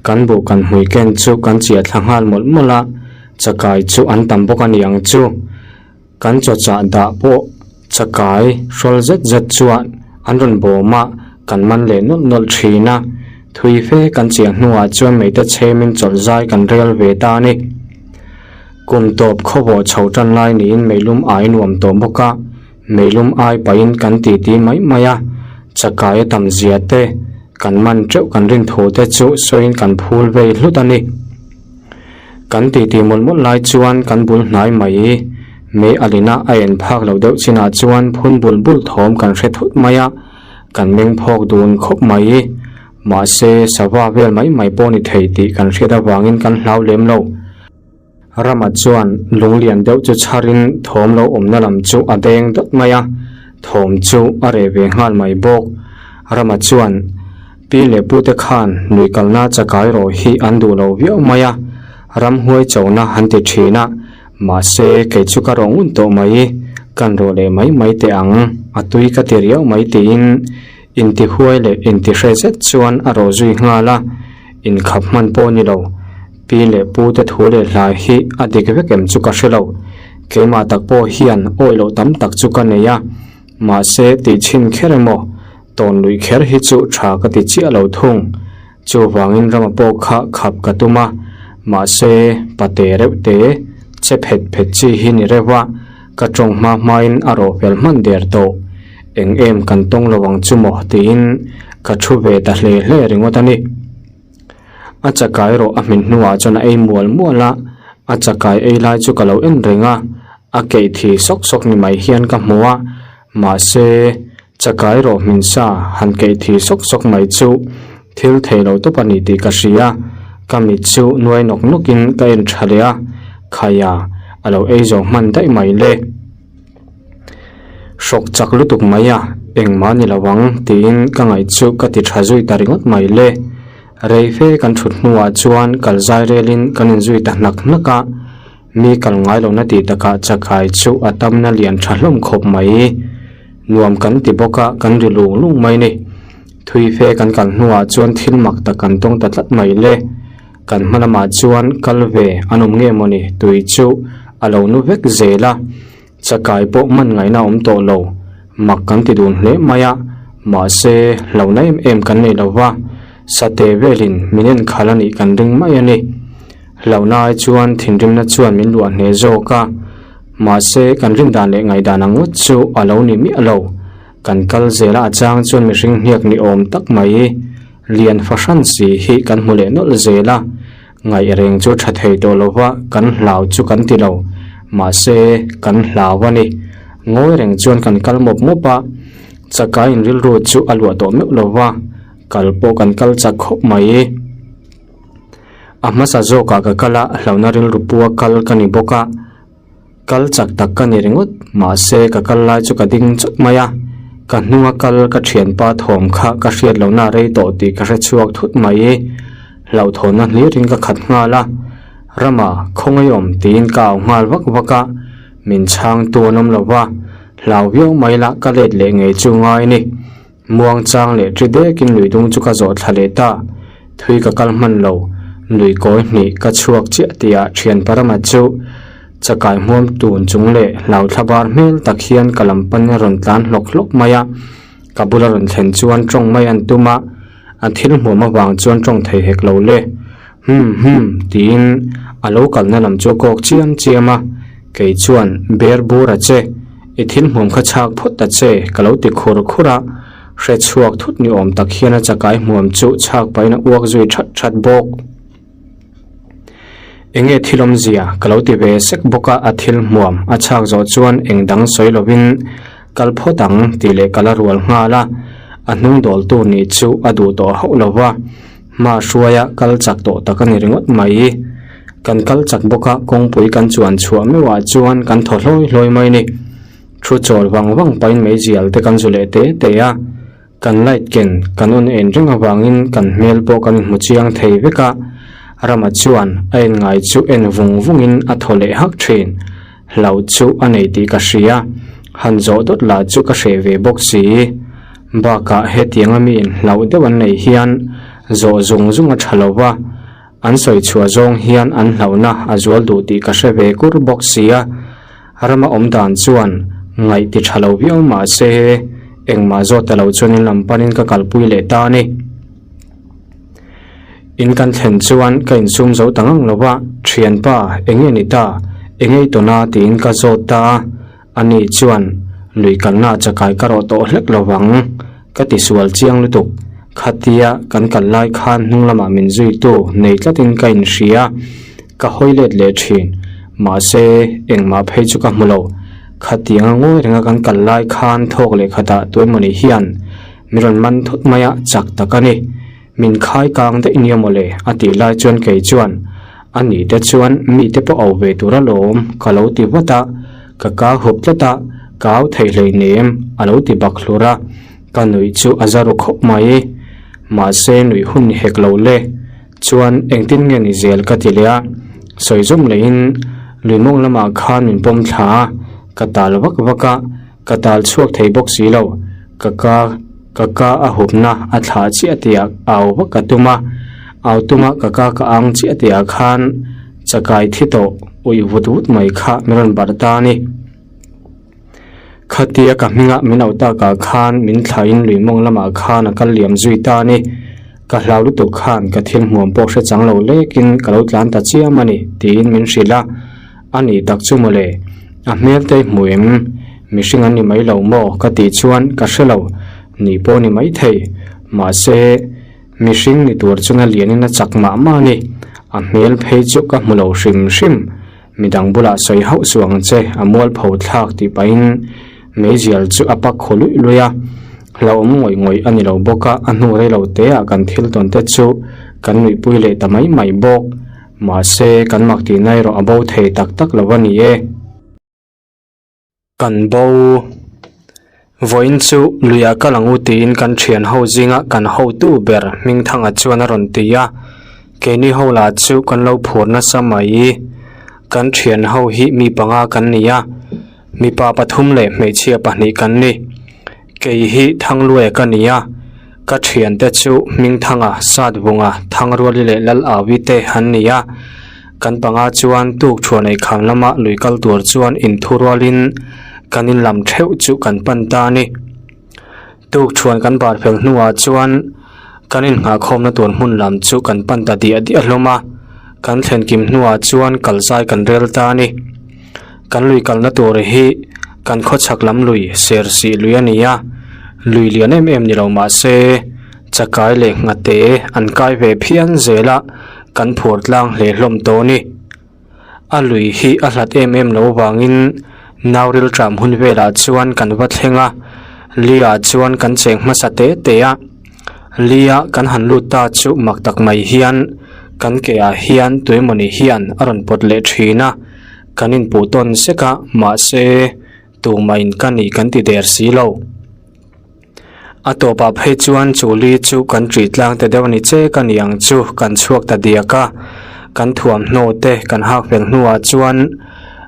kan buh kan hmui ken chu kan chiah thla nghal mawlh mawlh a, chakai chu an tam bawk a ni ang chu. Kan chawchah dah pawh chakai hrawl zet zet chuan an rawn bawm a, kan man leh nawlh nawlh thin a. Thui fe kan chiah hnuah chuan meite chhemin chawlh zai kan rel ve ta a ni. Kum tawp khawvawh chho tan lai niin meilum ai nuam tawh bawk a, meilum ai pahin kan titi mai mai a, chakai a tam zia te, kan man teuh kan rin thu te chu sawiin kan phul vei hlut a ni. Kan titi mawlh mawlh lai chuan kan bul hnai mai. Mei a lina a en phak loh deuh chinah chuan phun bul bul thawm kan hre thut mai a, kan meng phawk dun khawp mai. Mahse, sava vel mai mai pawh ni thei tih kan hriat avangin kan hlau lem lo. Rama chuan lunglian deuh chu chharin thawm lo awmna lam chu a deng dawt mai a, thawm chu a reh ve nghal mai bawk. Rama chuan. Pi leh pute khan lui kalna chakai rawh hi an duh lo viau mai a, ramhuai chona han ti thin a, mahse kei chu ka rawh ngun tawh mai, kan rawh leh mai mai teh ang, a tui ka ti riau mai tiin intihuai leh intihre zet chuan a rawh zui nghal a, inkhap hman pawh ni lo. Pi leh pute thu leh hla hi a dik vek em chu ka hre lo, keimah tak pawh hian awih loh tam tak chu ka nei a, mahse tihchhin kher emaw Tawn luih kher hi chu tha ka ti chiah lo thung. Chuvangin rama pawh kha khap ka tum a, mahse pate reuh te, che phet phet chi hi ni reuh a, ka tawng hma hmain a rawh fel hman der tawh. Eng em kan tawng lo ang chu maw tiin ka thu ve ta hle hle ringawt a ni. A chakai rawh a hmin hnuah chuan a ei mual mual a. A chakai ei lai chu ka lo en reng a, a keih thi sawk sawk ni mai hian ka hmu a, mahse chakai rawh hmin sa han keih thi sawk sawk mai chu thil thei lo tawp a ni tih ka hria. Ka mit chu nuai nawk nawk in ka en tha leh a, Khaia a lo ei zawh hman daih mai le. Hrawk chak lutuk mai a, engmah ni lo ang tiin ka ngaih chu ka ti tha zui ta ringawt mai le. Rei fe kan thut hnuah chuan kal zai relin kan inzui ta hnak hnak a, mi kal ngai lohna tih takah chakai chu a tamna lian tha hlawm khawp mai. Nuam kan ti bawk a, kan ri lung lung mai ni. Thui fe kan kal hnuah chuan thil mak tak kan tawng ta tlat mai le. Kan hma lamah chuan kal ve an awm nge mawni tui chu a lo nu vek zel a, chakai pawh hman ngaihna a awm tawh lo, mak kan ti dun hle mai a, mahse hlauhna em em kan nei lo va, sate velin min en khalh a nih kan ring mai a ni. Hlauhna ai chuan thinrimna chuan min luah hneh zawk a, mahse kan rin dan leh ngaihdan ang ngawt chu a lo ni miah lo, kan kal zel a a chang chuan mihring hniak ni awm tak mai. Lian fahran si hi kan hmu leh nawlh zel a, ngaih reng chu tha thei tawh lo va, kan hlau chu kan ti lo, mahse kan hlau a ni. Ngawi reng chuan kan kal mawp mawp a, chakai in rilru chu a luah tawh meuh lo va, kal pawh kan kal chak khawp mai. A hmasa zawkah ka kal a, hlauhna rilru pua kal ka ni bawk a. Kal chak tak ka ni ringawt, mahse ka kal lai chu ka ding chawt mai a, ka hnunga kal ka thianpa thawm kha ka hriat lohna rei tawh tih ka hre chhuak thut mai. Hlauhthawnna hlirin ka khat nghal a, Rama, khawngaih awm tiin ka au nghal vak vak a, min chhangtu an awm lo va, hlau viau mai la ka let leh ngei chu ngai ni. Muang chang leh ṭi dekin lui dung chu ka zawh thla leh ta. Thui ka kal hman lo. Lui kawi hnih ka chhuak chiah tihah ṭhian Parama chu chakai hmuam tun chung leh hlau thla bar hmel tak hian ka lam panin a rawn tlan hlawk hlawk mai a. Ka bula rawn thlen chuan ṭawng mai an tum a, a thil hmuam avang chuan ṭawng thei hek lo le. Hum hum tiin a lo kalna lam chu a kawk chiam chiam a, kei chuan ber bur a che, i thil hmuam kha chhak phawt ta che ka lo ti khur khur a, hre chhuak thut ni awm tak hian a chakai hmuam chu chhak pahin a uak zui that that bawk. Enge thil awmzia ka lo ti ve sek bawk a, a thil hmuam a chhak zawh chuan eng dang sawi lovin kal phawt ang tih leh ka la rual nghal a, a hnung dawl tur nih chu a duh tawh hauh lo va. Hma hruaia kal chak tawh tak a ni ringawt mai. Kan kal chak bawk a, kawngpui kan chuan chhuah meuhah chuan kan thaw hlawi hlawi mai ni. Thu chawl vang vang pahin meizial te kan zu leh te te a, kan light ken kan on en reng avangin kan hmel pawh kan inhmu chiang thei vek a. Rama chuan a en ngai chu en vung vungin a thaw leh hak thin. Hlau chu a nei tih ka hria, han zawh dawt lah chu ka hreh ve bawk si. Bakah hetianga miin hlauh deuh an neih hian zawh zung zung a tha lo va, an sawi chhuah zawng hian an hlauhna a zual duh tih ka hre ve kur bawk si a. Rama awm dan chuan ngaih ti tha lo viau mah se engmah zawt ta lo chuan in lam panin ka kalpui leh ta a ni. In kan thlen chuan ka insum zo ta ngang lo va, Thianpa, eng nge ni ta? Eng ei tawn a? tiin ka zawt ta a. Ani chuan, Lui kalna chakai ka rawh tawh hlek lo vang, ka ti sual chiang lutuk. Khatia kan kal lai khan hnung lamah min zuitu nei tlatin ka inhria, ka hawi let leh thin. Mahse, engmah phei chu ka hmu lo. Khatianga ngawi renga kan kal lai khan thawk leh khatah tuemawni hian mi rawn man thut mai a, chak tak a ni. Min khai kang daih nia mawle a tih lai chuan kei chuan a ni te chuan mite pawh au ve tur alawm ka lo ti vat a, ka ka hup tlat a, ka au thei hleinem a lo ti bak hlur a, ka nuih chu a za ru khawp mai. Mahse nuih hun ni hek lo le. Chuan engtin nge ni zel ka ti leh a, sawi zawm lehin lui mawng lamah khan min pawm thla a, ka tal vak vak a, Ka tal chhuak thei bawk si lo, ka ka ka ka a hupna a thlah chiah tihah au vak ka tum a, au tuma ka ka ka ang chiah tihah khan chakai thi tawh uih vut vut mai kha min rawn barh ta a ni. Khatia ka hminga min auh takah khan min thlahin lui mawng lamah khan a kal liam zui ta a ni. Ka hlau lutuk khan ka thil hmuam pawh hre chang lo lekin ka lo tlan ta chiam a ni tiin min hrilh a. A nih tak chu mawle, a hmel te hmu em? Mihring an ni mai lo maw ka tih chuan ka hre lo, nih pawh ni mai thei. Mahse, mihring ni tur chuan a lianin a chak mah mah a ni. A hmel phei chu ka hmu lo hrim hrim. Midang bulah sawi hauh suh ang che, a mualpho thlak tih pahin meizial chu a pak khaw luih luih a. Hlauhawm ngawih ngawih a ni lo bawk a, a hnu rei lo teah kan thil tawn te chu kan nuihpui leh ta mai mai bawk. Mahse, kan mak tihna erawh a bo thei tak tak lo a ni e. Kan bo. Vawiin chu luiah kal ang u tiin kan thian ho zinga kan hotu ber Hmingthanga chuan a rawn ti a, keini ho lah chu kan lo phur nasa mai. Kan thian ho hi mi panga kan ni a, mipa pathum leh hmeichhia pahnih kan ni. Kei hi Thangluaia ka ni a, ka thiante chu Hmingthanga, Satvunga, Thangruali leh Lalawi te an ni a. Kan panga chuan tuk thuan ei kham lama lui kal tur chuan inthu rualin kan in lam theuh chu kan pan ta a ni. Tuk thuan kan bar fel hnuah chuan kan innghahkhawmna tur hmun lam chu kan pan ta diah diah hlawm a, kan thlen kim hnuah chuan kal zai kan rel ta a ni. Kan lui kalna tur hi kan khawchhak lam lui Sersih lui a ni a, lui lian em em ni lo mah se chakai leh nghate an kai ve phian zel a, kan phur tlang hle hlawm tawh a ni. A lui hi a hlat em em lo vangin Nauril tram hun velah chuan kan va thleng a, li ah chuan kan cheng hmasa te te a. Li a kan han lut ta chu mak tak mai hian kan ke ah hian tuemawni hian a rawn pawt leh thin a, kan inpuh tawn sek a, mahse tumah in ka nih kan ti der si lo. A tawpah phei chuan chu li chu kan ṭih tlang ta deuh a ni che ka ni ang chu kan chhuak ta diak a, kan thuamhnaw te kan hak fel hnuah chuan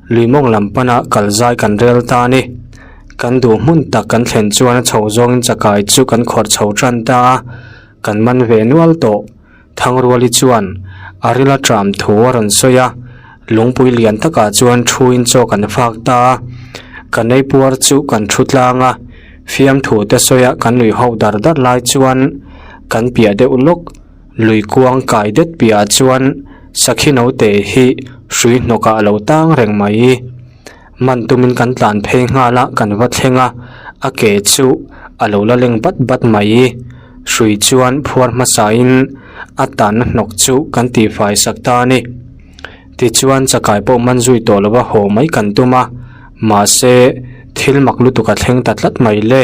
lui mawng lam pana kal zai kan rel ta a ni. Kan duh hmun tak kan thlen chuan a chho zawngin chakai chu kan khawrh chho tan ta a, kan man ve nual tawh. Thangruali chuan a rila ṭam thu a rawn sawi a, lungpui lian takah chuan thuin chaw kan fak ta a, kan ei puar chu kan thu tlang a, fiamthu te sawia kan lui ho dar dar lai chuan kan piah deuh lawk lui kuang kai det piahah chuan sakhi naute hi hrui hnawkah a lo tang reng mai. Man tumin kan tlan phei nghal a, kan va thleng a, a ke chu a lo la leng bat bat mai. Hrui chuan phuar hmasain a tanna hnawk chu kan tihfai sak ta a ni. Tichuan chakai pawh man zui tawh lova haw mai kan tum a, mahse thil mak lutuk a thleng ta tlat mai le.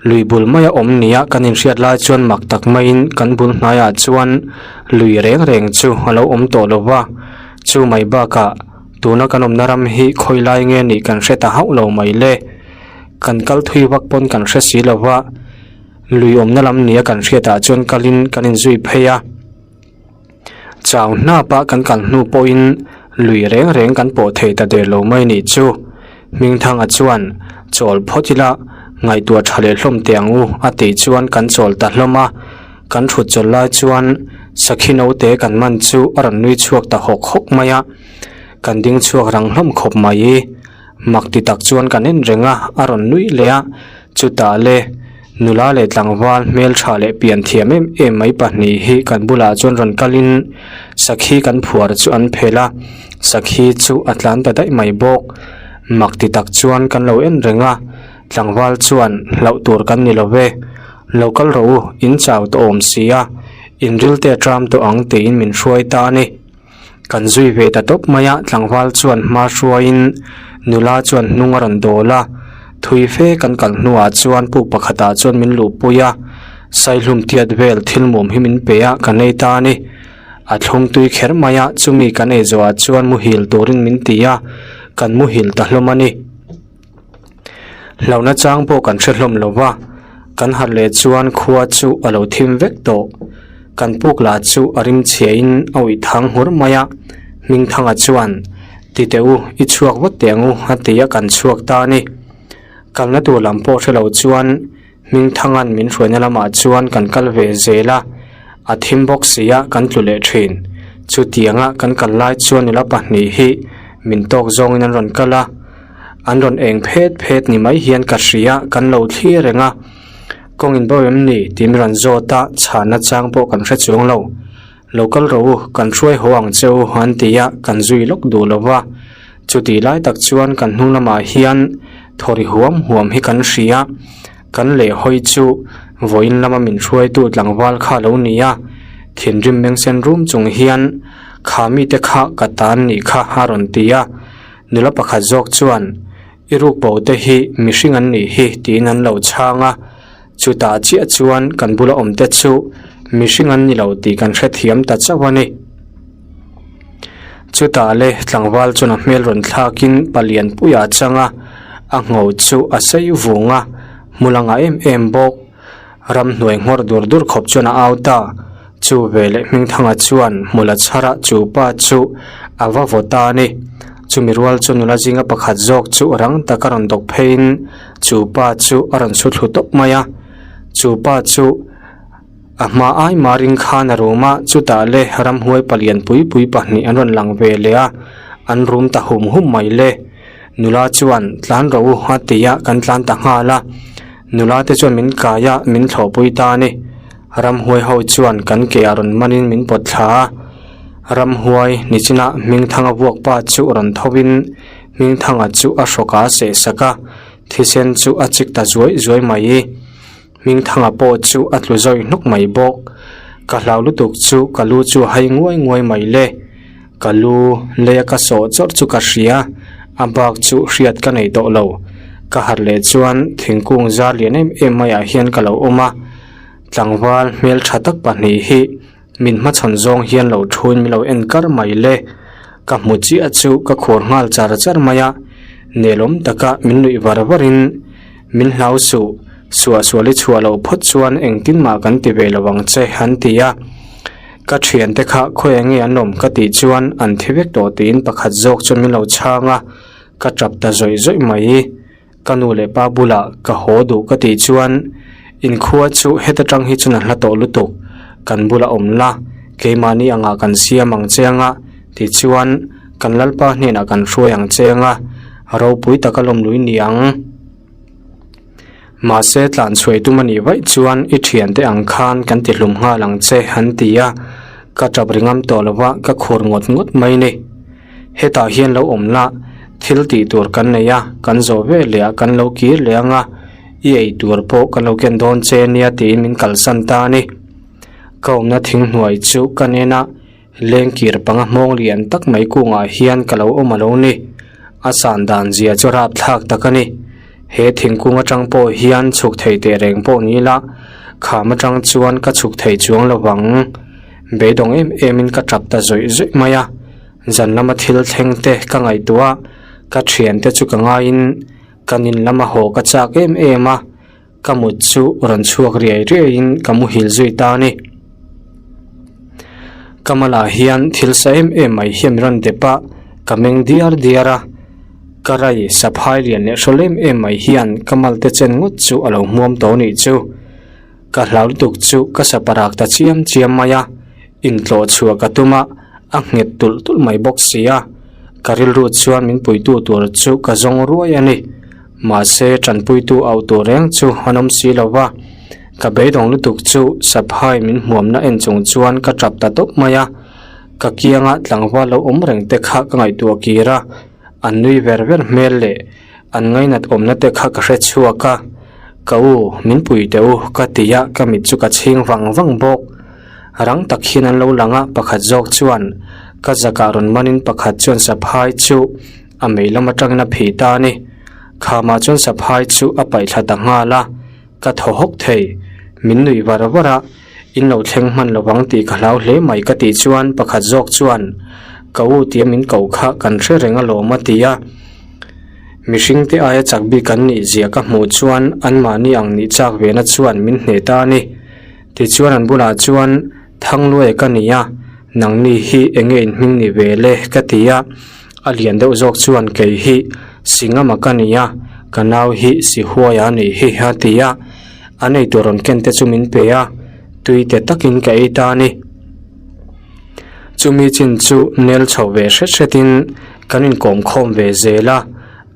Lui bul maia awm nia kan inhriat lai chuan mak tak maiin kan bul hnaiah chuan lui reng reng chu a lo awm tawh lo va, chu mai bakah tuna kan awmna ram hi khawi lai nge nih kan hre ta hauh lo mai le. Kan kal thui vak pawn kan hre si lo va, lui awmna lam nia kan hriatah chuan kalin kan inzui phei a. Chau hnapa kan kal hnu pawhin lui reng reng kan pawh thei ta der lo mai nih chu. Hmingthanga chuan, Chawl phawt ila, ngaihtuah tha leh hlawm teh ang u, a tih chuan kan chawl ta hlawm a. Kan thut chawl lai chuan sakhi naute kan man chu a rawn nui chhuak ta hawk hawk mai a. Kan ding chhuak rang hlawm khawp mai. Mak ti tak chuan kan en reng a, a rawn nuih leh a, chutah le nula leh tlangval hmeltha leh pian thiam em em mai pahnih hi kan bulah chuan rawn kalin sakhi kan phuar chu an phelh a, sakhi chu a tlan ta daih mai bawk. Mak ti tak chuan kan lo en reng a, tlangval chuan hlauh tur kan ni lo ve, lo kal rawh u, in chau tawh awm si a, in rilte a tram tawh ang tiin min hruai ta a ni. Kan zui ve ta tawp mai a, tlangval chuan hma hruaiin nula chuan hnung a rawn dawl a, thui fe kan kal hnuah chuan puk pakhatah chuan min luhpui a, saihlum tiat vel thil mum hi min pe a, kan ei ta a ni. A thlum tui kher mai a, chumi kan ei zawhah chuan muhil turin min ti a, kan muhil ta hlawm a ni. Hlauhna chang pawh kan hre hlawm lo va, kan harh leh chuan khua chu a lo thim vek tawh. Kan puk lah chu a rim chhiahin a uih thang nghur mai a, Hmingthanga chuan, Ti teh u, i chhuak vat teh ang u, a ti a, kan chhuak ta a ni. Kalna tur lam pawh hre lo chuan Hmingthanga'n min hruaina lamah chuan kan kal ve zel a, a thim bawk si a kan tlu leh thin. Chutianga kan kal lai chuan nula pahnih hi min tawk zawngin an rawn kal a, an rawn eng phet phet ni mai hian ka hria kan lo thlir reng a. Kawng in bo em ni? tih min rawn zawt a, chhanna chang pawh kan hre chuang lo. Lo kal rawh u, kan hruai haw ang che u an ti a, kan zui lawk duh lo va. Chutih lai tak chuan kan hnung lamah hian thaw ri huam huam hi kan hria. Kan lehhawi chu vawiin lama min hruaitu tlangval kha a lo ni a. Thinrim meng sen rum chung hian, Kha mite kha ka tan nih kha a rawn ti a. Nula pakhat zawk chuan, I ruk bo te hi mihring an nih hi tiin an lo chhang a. Chutah chiah chuan kan bula awm te chu mihring an ni lo tih kan hrethiam ta chauh a ni. Chutah le tlangval chuan a hmel rawn thlakin palian puiah a chang a, a ngho chu a sei vung a, hmul a ngah em em bawk. Ramhnuai nghawr dur dur khawp chuan a au ta. Chu veleh Hmingthanga chuan hmul a chhar a, chu pa chu a va vaw ta a ni. Chumi rual chu nula zinga pakhat zawk chu rang taka rawn dawk pheiin chu pa chu a rawn su thlu tawp mai a. Chu pa chu a hma ai marin khan a rum a, chutah le ramhuai palian pui pui pahnih an rawn lang ve leh a, an rum ta hum hum mai le. Nula chuan tlan rawh u a ti a, kan tlan ta nghal a. Nula te chuan min kai a, min thlawhpui ta a ni. Ramhuai ho chuan kan ke ah rawn manin min pawt thla a. Ramhuai nichina Hmingthanga vuak pa chu rawn tho in Hmingthanga chu a hrawk ah a seh sak a, thisen chu a chik ta zuai zuai mai. Hmingthanga pawh chu a tlu zawi hnawk mai bawk. Ka hlau lutuk chu ka lu chu a hai nguai nguai mai le. Ka lu leia ka sawh chawrh chu ka hria, a bak chu hriat ka nei tawh lo. Ka harh leh chuan thingkung zar lian em em maiah hian ka lo awm a, tlangval hmeltha tak pahnih hi min hmachhawn zawng hian lo thuin min lo en kar mai le. Ka hmu chiah chu ka khur nghal char char mai a, nelawm taka min nuih var varin min hlau suh, suahsual i chhuah loh phawt chuan engtin mah kan ti ve lo ang che an ti a. Ka thiante kha khawi enge an awm ka tih chuan an thi vek tawh tiin pakhat zawk chuan min lo chhang a, ka tap ta zawih zawih mai. Ka nu leh pa bulah ka haw duh ka tih chuan inkhua chu heta tang hi chuan a hla tawh lutuk, kan bula awm la, keimahni angah kan siam ang che anga tichuan kan lalpa hnenah kan hruai ang che anga ropui taka lawmlui ni ang. Mahse tlan chhuai tum a nih vaih chuan i thiante ang khan kan ti hlum nghal ang che an ti a, ka tap ri ngam tawh lova ka khur ngawt ngawt mai ni. Hetah hian lo awm la, thil tih tur kan nei a, kan zawh ve leh ah kan lo kir leh ang a, i ei tur pawh kan lo ken dawn che nia tiin min kalsan ta a ni. Ka awmna thing hnuai chu ka nen a. Lengkir panga hmawng lian tak mai kungah hian ka lo awm a lo ni. A san dan zia chu rapthlak tak a ni. He thingkung atang pawh hian chhuk thei teh reng pawh ni ila, kham atang chuan ka chhuk thei chuang lo vang. Beidawng em emin ka tap ta zawih zawih mai a. Zan lama thil thleng te ka ngaihtuah a, ka thiante chu ka ngaiin ka nin lama haw ka chak em em a. Ka mut chu rawn chhuak riai riaiin ka muhil zui ta a ni. Ka malah hian thil sa em em mai hian min rawn dep a, ka meng diar diar a. Ka rai saphai lian leh hrawl em em mai hian ka mal te chen ngawt chu a lo hmuam tawh nih chu. Ka hlau lutuk chu ka saparak ta chiam chiam mai a, intlawh chhuah ka tum a, a nghet tulh tulh mai bawk si a. Ka rilru chuan min puitu tur chu ka zawng ruai a ni. Mahse, tanpuitu auh tur reng chu an awm si lo va, ka beidawng lutuk chu saphai min hmuamna en chung chuan ka tap ta tawp mai a. Ka kianga tlangval lo awm reng te kha ka ngaihtuah kir a, an nui ver ver hmel leh an ngainat awmna te kha ka hre chhuak a. Ka u, min pui teh u, ka ti a, ka mit chu ka chhing vang vang bawk. Rang tak hian an lo lang a, pakhat zawk chuan ka zakah rawn manin pakhat chuan saphai chu A mei lam atangin a phih ta a ni. Khamah chuan saphai chu a paih thla ta nghal a, ka thaw hawk thei. Min nuih var var a, in lo thleng hman lo vang tih ka hlau hle mai ka tih chuan pakhat zawk chuan ka u tia min ko kha kan hre reng alawm a ti a. Mihring te aia chak bik an nih zia ka hmuh chuan anmahni ang nih chak ve na chuan min hneh ta a ni. Tichuan an bulah chuan Thangluai ka ni a, nangni hi enge in hming ni ve le ka ti a, a lian deuh zawk chuan kei hi Singama ka ni a, ka nau hi Sihuaia a nih hi a ti a, an eitur rawn ken te chu min pe a, tui te takin ka ei ta a ni. Chumi chin chu nel chho ve hret hretin kan inkawm khawm ve zel a,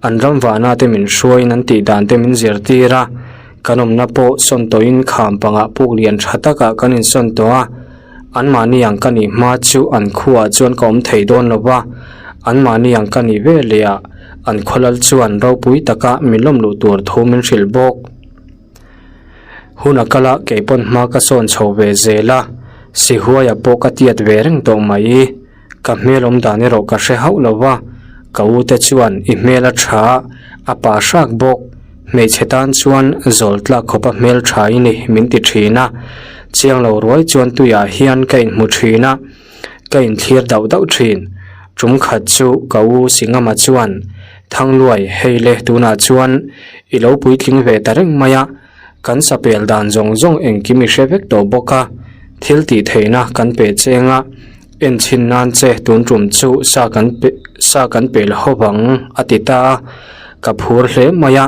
an ram vahna te min hruaiin an tih dan te min zirtir a, Kan awmna pawh sawn tawhin kham pangah puk lian tha takah kan insawn tawh a, anmahni ang ka nih hma chu an khuaah chuan ka awm thei dawn lo va, anmahni ang ka nih ve leh ah an khawlal chuan ropui taka min lawm luh tur thu min hrilh bawk. Hun a kal a, kei pawn hma ka sawn chho ve zel a. Sihuaia pawh ka tiat ve reng tawh mai. Ka hmel awm dan erawh ka hre hauh lo va, ka u te chuan i hmel a tha a pa hrak bawk. Hmeichhe tan chuan zawl tlak khawpa hmel tha i ni min ti thin a. Chiang lo ruai chuan tuiah hian ka inhmu thin a, ka inthlir dauh dauh thin. Tum khat chu ka u Singama chuan, Thangluai, hei le tunah chuan i lo puitling ve ta reng mai a, Kan sapel dan zawng zawng engkim i hre vek tawh bawk a, thil tih theihna kan pe cheng a, enchhin nan che tun tum chu sa kan pe sa kan pel ho vang a ti ta a, ka phur hle mai a,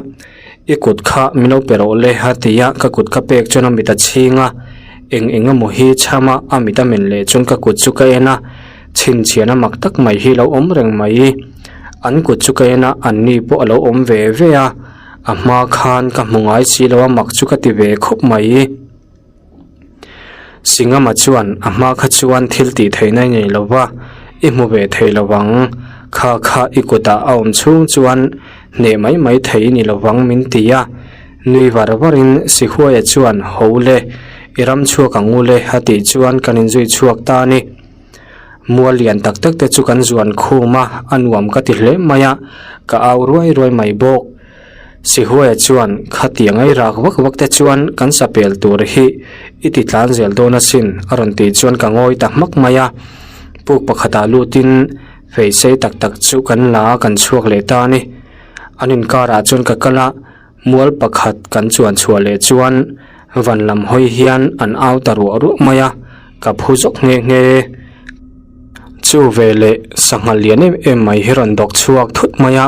i kut kha min lo pe rawh le a ti a, ka kut ka pek chuan a mit a chhing a, eng eng emaw hi chham a, a mit a men leh chuan ka kut chu ka en a, chhinchhiahna mak tak mai hi lo awm reng mai, an kut chu ka en a, an ni pawh a lo awm ve ve a. A hma khan ka hmu ngai si lo a mak chu ka ti ve khawp mai. Singama chuan a hma kha chuan thil tih theihna i nei lo va, i hmu ve thei lo vang. Kha kha i kutah a awm chhung chuan hneh mai mai thei i ni lo vang min ti a. Nui var varin Sihuaia chuan ho le, i ram chhuak ang u le a tih chuan kan inzui chhuak ta a ni. Mual lian tak tak te chu kan zuan khum a, a nuam ka ti hle mai a, ka au ruai ruai mai bawk. Sihuaia chuan khatiang ei rak vak vak te chuan kan sapel tur hi i ti tlan zel dawn asin a rawn tih chuan ka ngawi ta hmak mai a. Puk pakhatah lutin fei sei tak tak chu kan la a, kan chhuak leh ta a ni. An inkarah chuan ka kal a. Mual pakhat kan chuan chhuah leh chuan van lam hawi hian an au ta ruah ruah mai a, ka phu zawk nghe nghe. Chu veleh sangha lian em em mai hi rawn dawk chhuak thut mai a,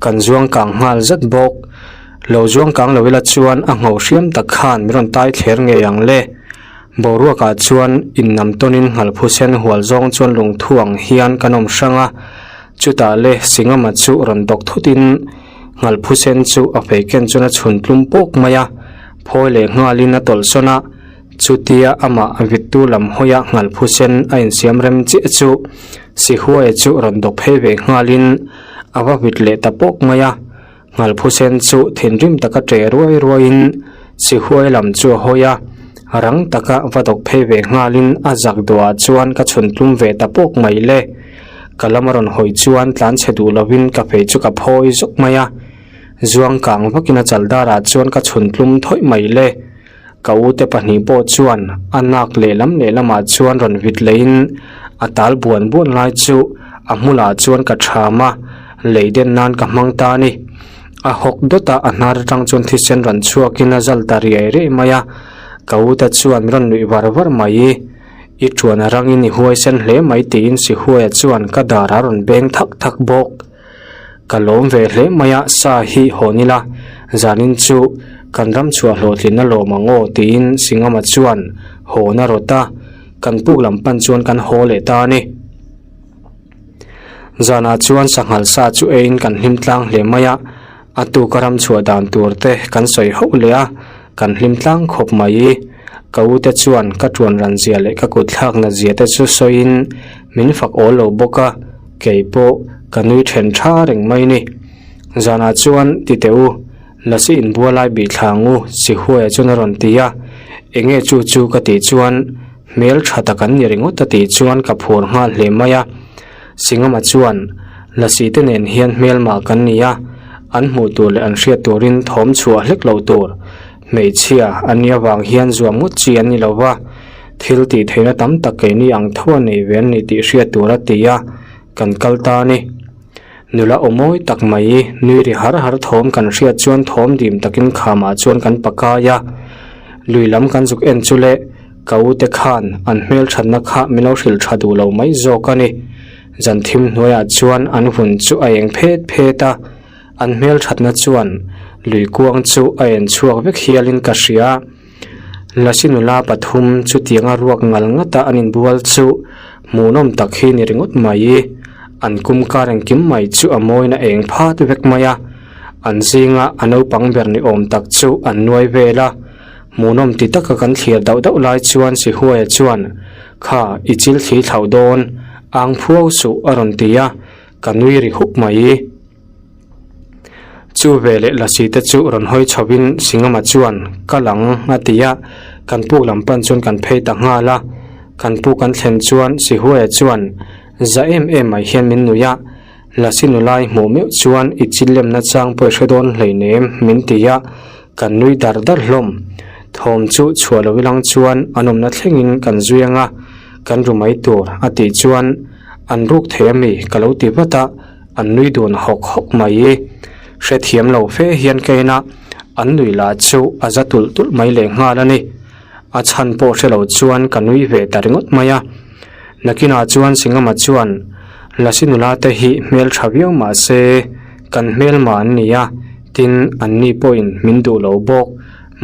kan zuang kang nghal zet bawk. Lo zuang kang lo ila chuan a ngho hriam tak khan min rawn tai thler ngei ang le. Boruakah chuan innam tawnin nghalphu sen hual zawng chuan lungthu ang hian kan awm hrang a, chutah le Singama chu rawn dawk thutin Nghalphu sen chu a fei ken chuan a chhun tlum pawk mai a, phawi leh nghalin a tawlh sawn a, chutia amah a vittu lam hawia nghalphu sen a insiam rem chiah chu Sihuaia chu rawn dawk phei ve nghalin a va vit leh ta pawk mai a, nghalphu sen chu thinrim taka ṭe ruai ruaiin Sihuaia lam chu a hawi a, rang taka va dawk phei ve nghalin a zak duah chuan ka chhun tlum ve ta pawk mai le. Ka lam a rawn hawi chuan tlan chhe duh lovin ka fei chu ka phawi zawk mai a, zuang kang vakin a chal darah chuan ka chhun tlum thawih mai le. Ka u te pahnih pawh chuan a nak lehlam lehlamah chuan rawn vit leiin a tal buan buan lai chu a hmulah chuan ka ṭham a, lei den nan ka hmang ta a ni. A hawk dawt a, a hnar atang chuan thisen rawn chhuakin a zal ta riai riai mai a, ka u te chuan rawn nuih var var mai. I ṭuan a rangin i huaisen hle mai tiin Sihuaia chuan ka dar a rawn beng thak thak bawk. Ka lawm ve hle mai a, sa hi hawn ila, zanin chu kan ram chhuah hlawhtlin a lawm ang aw tiin Singama chuan hawn a rawt a, kan puk lam pan chuan kan haw leh ta a ni. Zanah chuan sanghal sa chu eiin kan hlim tlang hle mai a, a tuka ram chhuah dan tur te kan sawi hauh leh a, kan hlim tlang khawp mai. Ka u te chuan ka tuan ran zia leh ka kut thlak nat zia te chu sawiin min fak awl lo bawk a, kei pawh ka nui then tha reng mai ni. Zanah chuan ti teh u, Lasi inbua lai bih thla ang u, Sihuaia chuan a rawn ti a, enge chu chu ka tih chuan Hmel tha tak an ni ringawt a tih chuan ka phur nghal hle mai a. Singama chuan, Lasi te nen hian hmelmah kan ni a, an hmuh tur leh an hriat turin thawm chhuah hlek loh tur. Hmeichhia an nih avang hian zuam ngawt chi an ni lo va, thil tih theihna tam tak keini ang tho a nei ve an ni tih hriat tur a ti a, kan kal ta a ni. Nula aw mawi tak mai nui ri har har thawm kan hriat chuan thawm dim takin khamah chuan kan pakai a, lui lam kan zuk en chu le ka u te khan an hmelthatna kha min lo hrilh tha duh lo mai zawk a ni. Zan thim hnuaiah chuan an vun chu a eng phet phet a, an hmelthatna chuan lui kuang chu a en chhuak vek hialin ka hria. Lasi nula pathum chutianga ruak ngal ngata an inbual chu hmuhnawm tak hi ni ringawt mai. An kum kar engkim mai chu a mawina eng phat vek mai a, an zinga a naupang ber ni awm tak chu an nuai vel a. Hmuhnawm ti taka kan thlir dauh dauh lai chuan Sihuaia chuan, Kha, i chil thli thlauh dawn, ang phuau suh a rawn ti a, ka nui ri hup mai. Chu veleh lasi te chu rawn hawi chhovin Singama chuan, Kal ang, a ti a, kan puk lam pan chuan kan phei ta nghal a. Kan pu kan thlen chuan Sihuaia chuan za em em mai hian min nuih a, Lasi nulai hmuh meuh chuan i chil lemna chang pawh i hre dawn hleinem min ti a, kan nui dar dar hlawm. Thawm chu chhuah lo ilang chuan an awmna thlengin kan zui anga kan ru mai tur a tih chuan an ruk thei ami ka lo ti vat a, an nui dun hawk hawk mai. Hrethiam lo fe hian ka en a, an nui lah chu a za tulh tulh mai lehnghal a ni. A chhan pawh hre lo chuan ka nui ve ta ringawt mai a. Nakinah chuan Singama chuan, Lasi nula te hi hmel tha viau mah se kan hmel mah an ni a, tin an ni pawhin min duh lo bawk.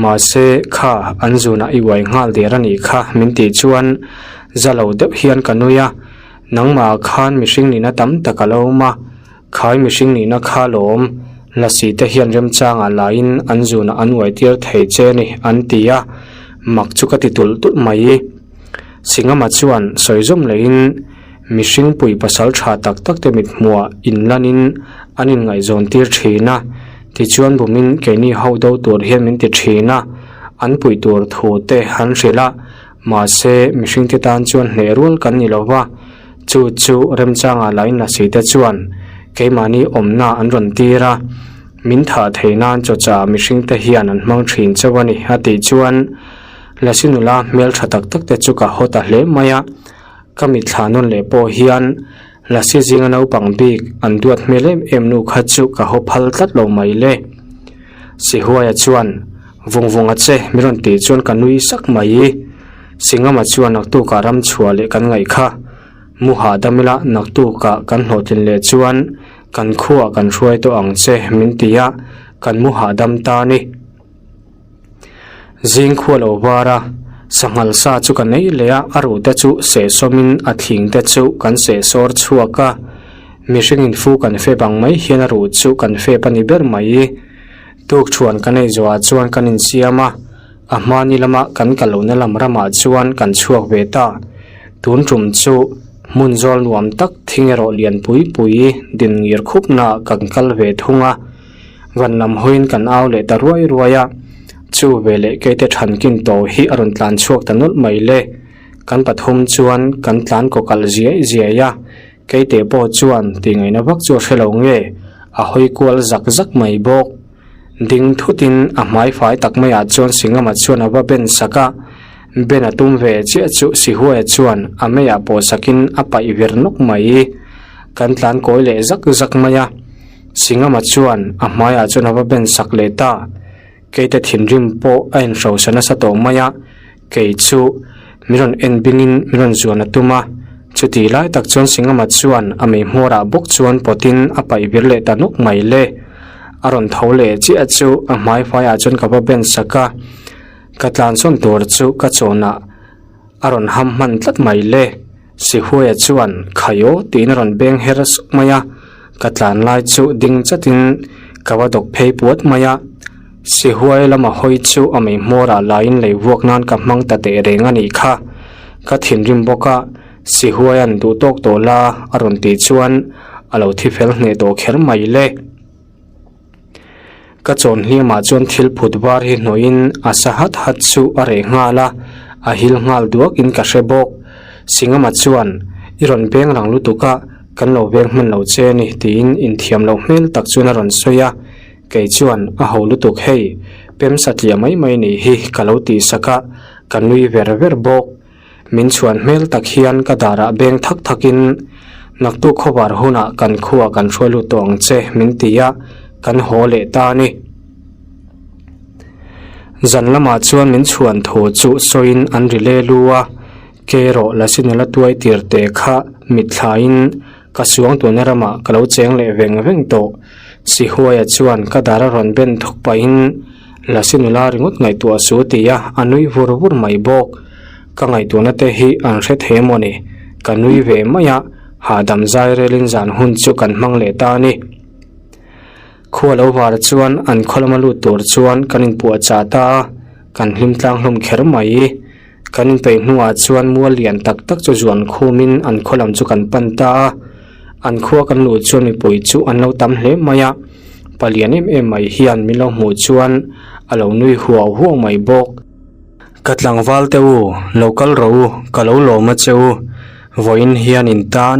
Mahse kha an zunah i uai nghal der a nih kha min tih chuan za lo deuh hian ka nui a, nangmah khan mihring nihna tam tak a lo awm a, khai mihring nihna kha lawm Lasi te hian remchangah laiin an zunah an uai tir thei che ni an ti a, mak chu ka ti tulh tulh mai. Singama chuan sawi zawm lehin mihring pui pasal tha tak tak te mithmuah inlanin an inngaihzawn tir thin a, tichuan bumin keini ho do tur hian min ti thin a, an puih tur thu te han hrilh a, mahse mihring te tan chuan hneh rual kan ni lo va, chu chu remchangah lain lasi te chuan keimahni awmna an rawn tir a, min thah thei nan chawchah mihring te hian an hmang thin chauh a ni a tih chuan. Lasi nula hmel tha tak tak te chu ka haw ta hle mai a, ka mitthla nawn leh pawh hian Lasi zinga naupang bik an duat hmel em em nu kha chu ka haw phal tlat lo mai le. Sihuaia chuan vung vung a che min rawn tih chuan ka nui sak mai. Singama chuan naktukah ram chhuah leh kan ngaih kha mu hahdam ila naktukah kan hlawhtlin leh chuan kan khuaah kan hruai tawh ang che min ti a, kan mu hahdam ta a ni. Zing khua lo var a, sanghal sa chu ka nei leh a, a ruh te chu seh sawmin a thing te chu kan seh sawr chhuak a, mihring in fu kan fep ang mai hian a ruh chu kan fep a ni ber mai. Tukṭhuan kan ei zawhah chuan kan insiam a, a hmani lama kan kal lohna lam ramah chuan kan chhuak ve ta. Tun tum chu hmun zawl nuam tak thing erawh lian pui pui din ngir khupnaah kan kal ve thung a. Van lam hawiin kan au leh ta ruai ruai a, chu veleh keite thankin tawh hi a rawn tlan chhuak ta nawlh mai le. Kan pathum chuan kan tlan kaw kalh ziai ziai a, keite pawh chuan tihngaihna vak chu a hre lo nge, a hawi kual zak zak mai bawk. Ding thutin a hmai fai tak maiah chuan Singama chuan a va ben sak a, ben a tum ve chiah chu Sihuaia chuan a meiah pawh sakin a paih vir nawk mai. Kan tlan kawi leh zak zak mai a. Singama chuan a hmaiah chuan a va ben sak leh ta. Keite thinrim pawh a inhrosa nasa tawh mai a, kei chu min rawn en bingin min rawn zuan a tum a. Chutih lai tak chuan Singama chuan a mei hmawrah bawk chuan pawtin a paih vir leh ta nawk mai le. A rawn tho leh chiah chu a hmai faiah chuan ka va ben sak a, ka tlansawn tur chu ka chawnah a rawn ham hman tlat mai le. Sihuaia chuan Khai aw tiin a rawn beng her suk mai a, ka tlan lai chu ding chatin ka va dawk phei puat mai a. Sihuai lama hawi chu a mei hmawrah laiin lei vuak nan ka hmang ta teh reng a nih kha. Ka thinrim bawk a, Sihuaia'n duh tawk tawh la a rawn tih chuan a lo thi fel hneh tawh kher mai le. Ka chawn hliamah chuan thil phut var hi hnawhin a sa hat hat chu a reh nghal a, a hil nghal duakin ka hre bawk. Singama chuan, I rawn veng rang lutuk a, kan lo veng hman lo che a ni, tiin inthiam loh hmel tak chuan a rawn sawi a. Kei chuan, A ho lutuk hei, pem satliah mai mai nih hi ka lo tihsak a, ka nui ver ver bawk. Min chhuan hmel tak hian ka darah beng thak thakin, Naktuk khawvar hunah kan khuah kan hruai lut tawh ang che, min ti a, kan haw leh ta a ni. Zan lamah chuan min chhuan thu chu sawiin an ri le lu a, Ke erawh Lasinula tuai tir te kha mitthlain ka suang tuna ramah ka lo cheng leh veng veng tawh. Sihuaia chuan ka dar a rawn ben thuk pahin, Lasi nula ringawt ngaihtuah su ti a, a nui vur vur mai bawk. Ka ngaihtuahna te hi an hre thei emaw ni? Ka nui ve mai a, hahdam zai relin zan hun chu kan hmang leh ta a ni. Khua lo var chuan an khaw lama lut tur chuan kan inpuahchah ta a, kan hlim tlang hlawm kher mai. Kan inpeih hnuah chuan mual lian tak tak chu zuan khumin an khaw lam chu kan pan ta a, an khua kan luh chuan mipui chu an lo tam hle mai a, palian em em mai hian min lo hmuh chuan a lo nui huau huau mai bawk. Ka tlangval te u, lo kal rawh u, ka lo lawm a che u. Vawiin hian in tan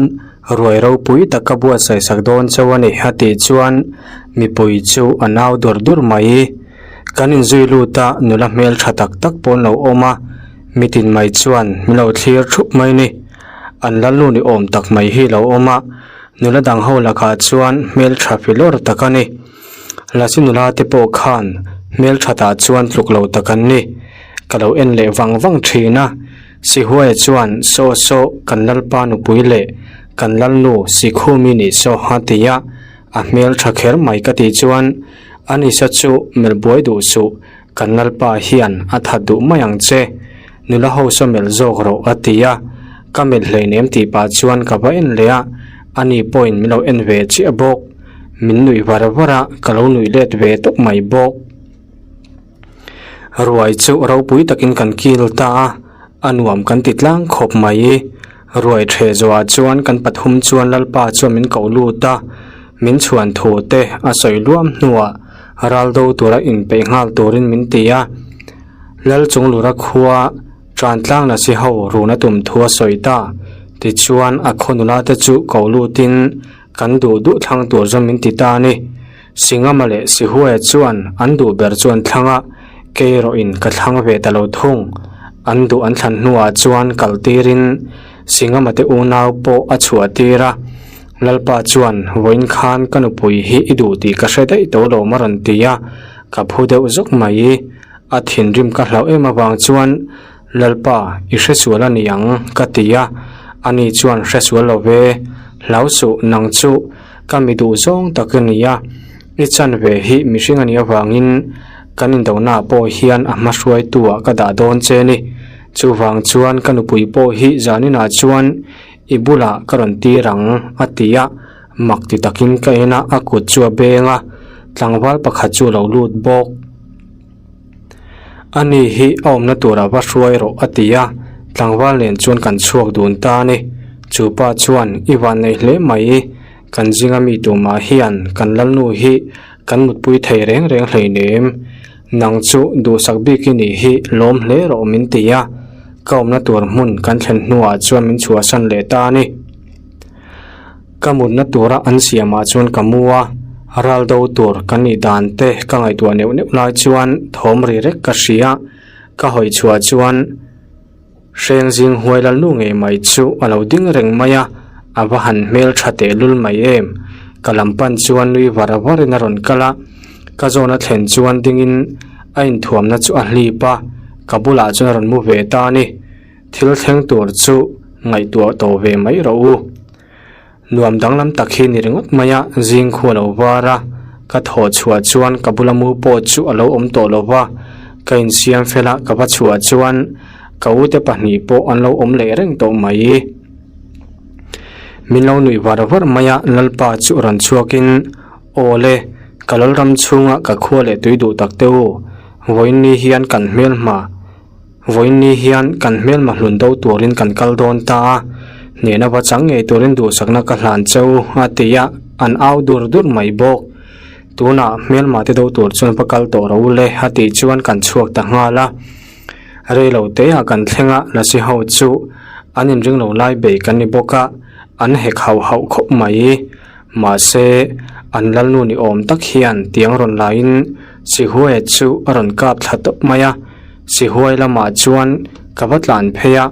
ruai ropui tak ka buatsaih sak dawn cheu a ni a tih chuan mipui chu a nau dur dur mai. Kan inzui lut a, nula hmel tha tak tak pawh an lo awm a, mitin mai chuan min lo thlir thup mai ni. An lalnu ni awm tak mai hi lo awm a, nula dang ho lakah chuan hmel tha filawr tak a ni. Lasi nula te pawh khan hmel that ah chuan tluk lo tak an ni. Ka lo en leh vang vang thin a, Sihuaia chuan saw saw kan lalpa nupui leh kan lalnu Sikhumi nih saw a ti a, a hmel tha kher mai ka tih chuan Anisa chu melh buai duh suh, kan lalpa hian a that duh mai ang che, nula ho saw melh zawk rawh a ti a, ka melh hleinem tih pah chuan ka va en leh a, ani pawhin min lo en ve chiah bawk. Min nuih var var a, ka lo nuih let ve tawp mai bawk. Ruai chu ropui takin kan kil ta a, a nuam kan ti tlang khawp mai. Ruai ṭheh zawhah chuan kan pathum chuan Lalpa chuan min koh lut a, min chhuan thu te a sawi luam hnuah ral do tura inpeih nghal turin min ti a. Lal Chunglura khua ṭan tlang lasi ho run a tum thu a sawi ta. Tichuan a khaw nula te chu koh lutin Kan duh duh thlang tur zawng min ti ta a ni. Singama leh Sihuaia chuan an duh ber chu an thlang a, kei erawhin ka thlang ve ta lo thung. An duh an thlan hnuah chuan kal tirin Singama te unau pawh a chhuah tir a. Lalpa chuan, Vawiin khan ka nupui hi i duh tih ka hre daih tawh lo a rawn ti a, ka phu deuh zawk mai. A thinrim ka hlauh em avang chuan, Lalpa, i hresual a ni ang, ka ti a. Ani chuan hresual lo ve, Hlau suh, nang chu ka mi duh zawng tak i ni a. I chanve hi mihring a nih avangin kan indonaah pawh hian a hma hruaituah ka dah dawn che ni. Chuvang chuan ka nupui pawh hi zaninah chuan i bulah ka rawn tir ang, a ti a. Mak ti takin ka en a, a kut chu a beng a, tlangval pakhat chu a lo lut bawk. Ani hi a awmna turah va hruai rawh a ti a, tlangval nen chuan kan chhuak dun ta a ni. Chu pa chuan i van nei hle mai, kan zinga mi tumah hian kan lalnu hi kan mutpui thei reng reng hleinem, nang chu duhsak bik i nih hi lawm hle rawh min ti a, ka awmna tur hmun kan thlen hnuah chuan min chhuahsan leh ta a ni. Ka mutna tura an siamah chuan ka mu a, ral do tur ka nih dan te ka ngaihtuah neuh neuh lai chuan thawm ri rek ka hria, ka hawi chhuah chuan hreng zing huai lal nu ngei mai chu a lo ding reng mai a, a va han hmel tha teh lul mai em, ka lam pan chuan nui var var in a rawn kal a, ka zawn a thlen chuan ding in a inthuamna chu a hlip a, ka bulah chuan a rawn mu ve ta a ni. Thil thleng tur chu ngaihtuah tawh ve mai rawh u. Nuam danglam tak hi ni ringawt mai a, zing khu a lo var a, ka thawh chhuah chuan ka bula mu pawh chu a lo awm tawh lo va, ka insiam fel a, ka va chhuah chuan ka ute pahnih pawh an lo awm leh reng tawh mai. Min lo nuih var var mai a, Lalpa chu rawn chhuakin, Aw le, ka lalram chhunga ka khua leh tui duh tak te u, vawiin ni hian kan hmelhma, Vawiin ni hian kan hmelma hlun do turin kan kal dawn ta a, hnehna va chang ngei turin duhsakna ka hlan che u a ti a, an au dur dur mai bawk. Tunah hmelma te do tur chuan va kal tawh ro le a tih chuan kan chhuak ta nghal a. Rei lo teah kan thleng a, Lasi ho chu an inring lo lai bei kan ni bawk a, an hek hauh hauh khawp mai. Mahse, an lalnu ni awm tak hian tiang rawn laiin Sihuaia chu a rawn kap thla tawp mai a. Sihuai lamah chuan ka va tlan phei a,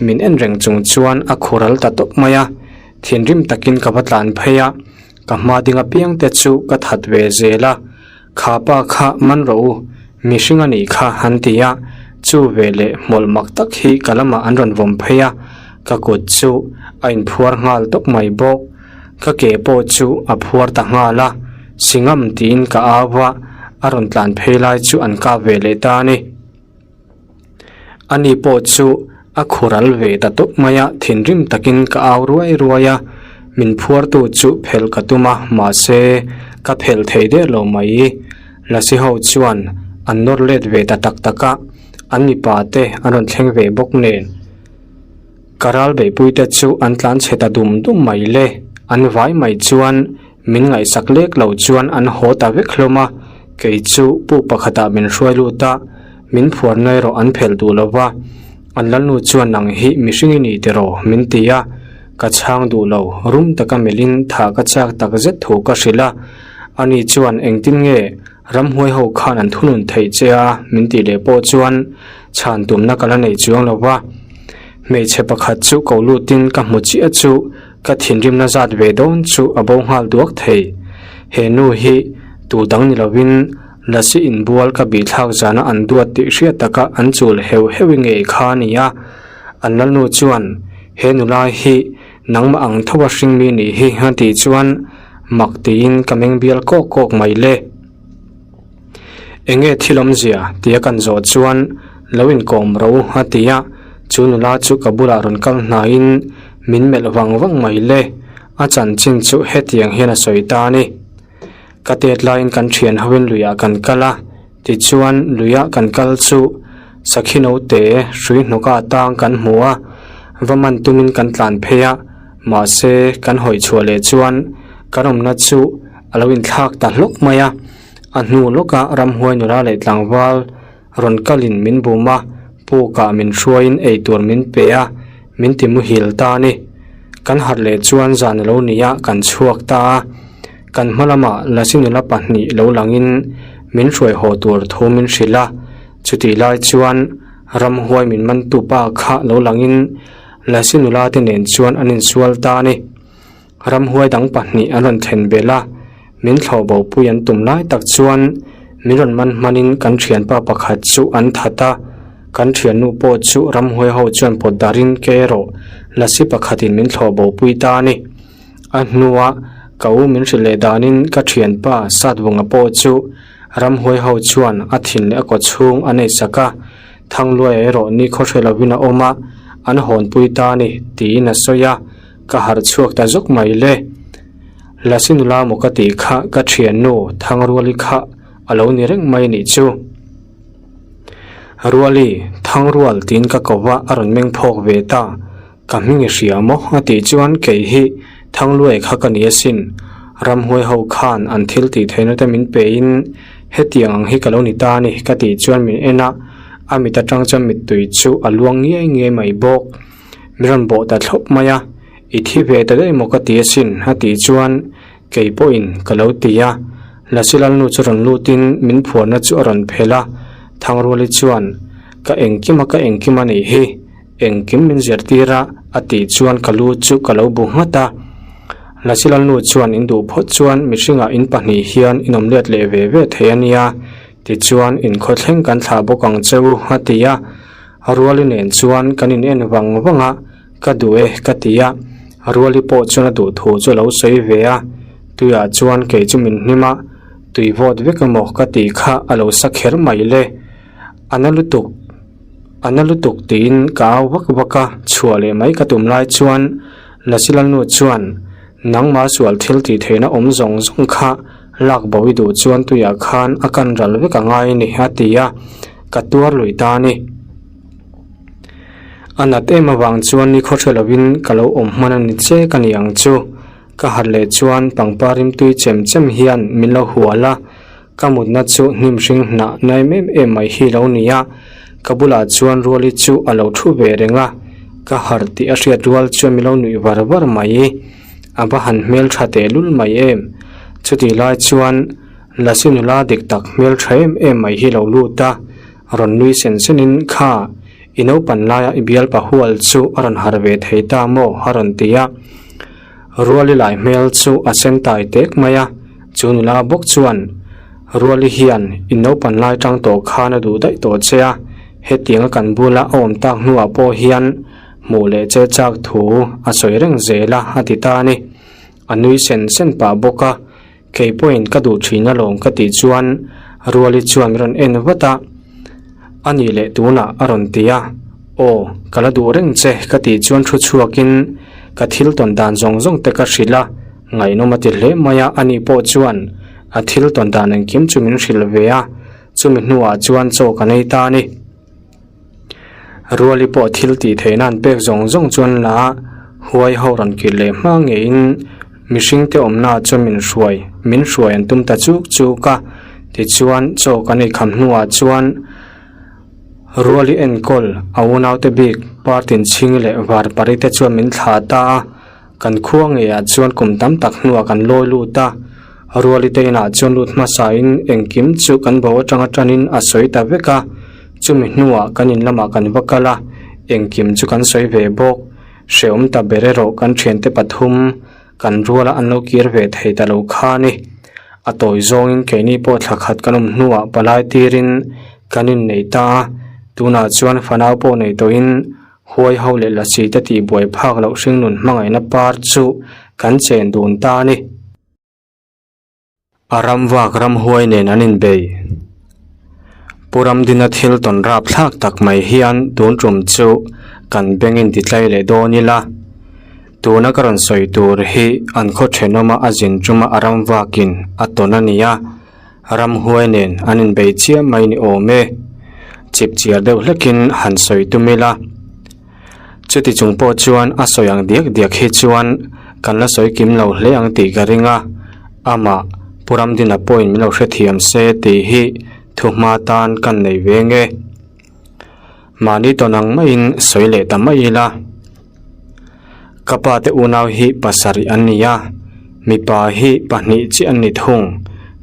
min en reng chung chuan a khural ta tawp mai a. Thinrim takin ka va tlan phei a, ka hma ding apiang te chu ka that ve zel a. Kha pa kha man rawh u, mihring a nih kha an ti a, chu ve leh hmawlh mak tak hi ka lamah an rawn vawm phei a, ka kut chu a inphuar nghal tawp mai bawk. Ka ke pawh chu a phuar ta nghal a, Singam tiin ka au a, a rawn tlan phei lai chu an kap ve leh ta a ni. Ani pawh chu a khural ve ta tawp mai a, thinrim takin ka au ruai ruai a, min phuartu chu phelh ka tum a, mahse ka phelh thei der lo mai. Lasi ho chuan an nawr let ve ta tak tak a, an mipa te an rawn thleng ve bawk nen. Ka ral beihpuite chu an tlan chhe ta dum dum mai le, an vai mai chuan min ngaihsak lek lo chuan an haw ta vek hlawm a, kei chu pu pakhatah min hruai lut a. Min phuarna erawh an phelh duh lo va, an lalnu chuan nang hi mihring i ni tiraw min ti a, ka chhang duh lo, rum taka melhin thah ka chak tak zet thu ka hrilh a, ani chuan engtin nge ramhuai ho khan an thunun theih che a min tih leh pawh chuan chhan tumna ka la nei chuang lo va. Hmeichhe pakhat chu ko lutin ka hmu chiah chu ka thinrimna zat ve dawn chu a bo nghal duak thei. He nu hi tu dang ni lovin Lasi inbual ka bihthlak zana an duat tih hriat taka an chul heuh heuh i ngei kha a ni a. An lalnu chuan, He nula hi nangmah ang tho a hringmi nih hi a tih chuan mak tiin ka meng bial kawk kawk mai le. Enge thil awmzia tia kan zawh chuan lo inkawm ro a ti a, chu nula chu ka bulah rawn kal hnaiin min melh vang vang mai le. A chanchin chu hetiang hian a sawi ta a ni. Ka tet laiin kan thian hoin luiah kan kal a, tichuan luiah kan kal chu sakhi naute hrui hnawka atang kan hmu a, va man tumin kan tlan phei a, mahse kan hawi chhuah leh chuan kan awmna chu a lo inthlak ta hlawk mai a, a hnu lawkah ramhuai nula leh tlangval rawn kalin min bum a, pukah min hruaiin eitur min pe a, min ti muhil ta a ni. Kan harh leh chuan zan a lo ni a, kan chhuak ta a. Kan hma lamah Lasi nula pahnih lo langin min hruai haw tur thu min hrilh a, chutih lai chuan ramhuai min mantu pa kha lo langin Lasi nula te nen chuan an insual ta a ni. Ramhuai dang pahnih an rawn thlen belh a, min thlawh bopui an tum lai tak chuan min rawn man hmanin kan thianpa pakhat chu an that a, kan thiannu pawh chu ramhuai ho chuan pawt darin ke erawh lasi pakhatin min thlawh bopui ta a ni. A hnua ka u min hrilh leh danin ka thianpa Satvunga pawh chu ramhuai ho chuan a thin leh a kaw chhung a nei sak a, Thangluaia erawh ni khaw hre lovin a awm a, an hawnpui ta a ni tiin a sawi a. Ka harh chhuak ta zawk mai le. Lasi nula maw ka tih kha ka thiannu Thangruali kha a lo ni reng mai nih chu. Ruali, Thangrual tiin ka ko va a rawn meng phawk ve ta. Ka hming i hria maw a tih chuan kei hi Thangluai kha ka ni asin. Ramhuai ho khan an thil tih theihna te min pe in hetiang ang hi ka lo ni ta a ni ka tih chuan min en a, a mit atang chuan mittui chu a luang ngiai ngiai mai bawk. Mi rawn bawh ta thlawp mai a, I thi ve ta daih maw ka ti asin a tih chuan kei pawhin ka lo ti a. Lasi Lalnu chu rawn lutin min phuarna chu a rawn phelh a, Thangruali chuan ka engkim a ka engkim a nih hi, engkim min zirtir a a tih chuan ka lu chu ka lo bu nghat a. Lasi Lalnu chuan in duh phawt chuan mihringah in pahnih hian in awm let leh ve ve thei a nia, tichuan inkhawthleng kan thlah bawk ang che u a ti a. A ruali nen chuan kan in en vang vang a, ka duh e ka ti a, a ruali pawh chuan a duh thu chu a lo sawi ve a, tuiah chuan kei chu min hnim a, tui vawt vek emaw ka tih kha a lo sa kher mai le, a na lutuk, a na lutuk tiin ka au vak vak a, chhuah leh mai ka tum lai chuan Lasilalnu chuan nangmah sual thil tih theihna awm zawng zawng kha lak bo i duh chuan tuiah khan a kan ral vek a ngai a ni a ti a. Ka tuar lui ta a ni. A nat em avang chuan ni khaw hre lovin ka lo awm hman a ni che ka ni ang chu. Ka harh leh chuan pangpar rimtui chem chem hian min lo hual a, ka mutna chu hnim hring hnah naim em em mai hi lo ni a. Ka bulah chuan Ruali chu a lo thu ve reng a, ka harh tih a hriat rual chuan min lo nuih var var mai. A va han hmeltha tehlul mai em. Chutih lai chuan. Lasi nula dik tak hmel tha em em mai hi lo lut a, rawn nui sen sen in kha i naupan laia i bialpa hual chu a rawn harh ve thei ta maw a rawn ti a. Ruali lai hmel chu a sen tai tek mai a, chu nula bawk chuan Ruali hian i naupan lai tang tawh khan a duh daih tawh che a, hetianga kan bula a awm tak hnuah pawh hian hmuh leh che chak thu a sawi reng zel a a ti ta a ni. A nui sen sen pah bawk a. Kei pawhin ka duh thin alawm ka tih chuan Ruali chuan min rawn en vat a, A nih leh tunah a rawn ti a, Aw, ka la duh reng che ka tih chuan thu chhuakin ka thil tawn dan zawng zawng te ka hrilh a, ngaihnawm a ti hle mai a, ani pawh chuan a thil tawn dan engkim chu min hrilh ve a, chumi hnuah chuan chaw ka nei ta a ni. Ruali pawh thil tih theih nan pek zawng zawng chuan la a, huai ho rawn kir leh hma ngeiin mihring te awmna chuan min hruai, min hruai an tum ta chuk chuk a, tichuan chaw kan ei kham hnuah chuan. Ruali enkawl a unaute bik Partin Chhing leh Varpari te chuan min thlah ta a, kan khua ngeiah chuan kum tam tak hnuah kan lawi lut a. Ruali te inah chuan lut hmasain engkim chu kan bo atanga tanin a sawi ta vek a, chumi hnuah kan in lamah kan va kal a, engkim chu kan sawi ve bawk. Hrehawm ta ber erawh kan thiante pathum kan ruala an lo kir ve thei ta lo kha a ni. A tawi zawngin keini pawh thla khat kan awm hnuah palai tirin kan innei ta a, tunah chuan fanau pawh nei tawhin huai ho leh lasi te tihbuai phak loh hringnun hmangaihna par chu kan chen dun ta a ni. A ram vak ramhuai nen an inbei. Pu Ramdina thil tawn rap thlak tak mai hian tun tum chu kan beng in ti tlai leh dawn ila. Tuna ka rawn sawi tur hi an khaw thenawma a zin tuma a ram vakin a tawn a ni a, ramhuai nen an inbei chiam mai ni awm e. Chip chiar deuh hlekin han sawi tum ila. Chuti chung pawh chuan a sawi ang diak diak hi chuan kan la sawi kim lo hle ang tih ka ring a, amah Pu Ramdina pawhin min lo hrethiam se tih hi thuhma tan kan nei ve nge. Mahni tawn ang maiin sawi leh ta mai ila. Ka pa te unau hi pasarih an ni a, mipa hi pahnih chiah an ni thung.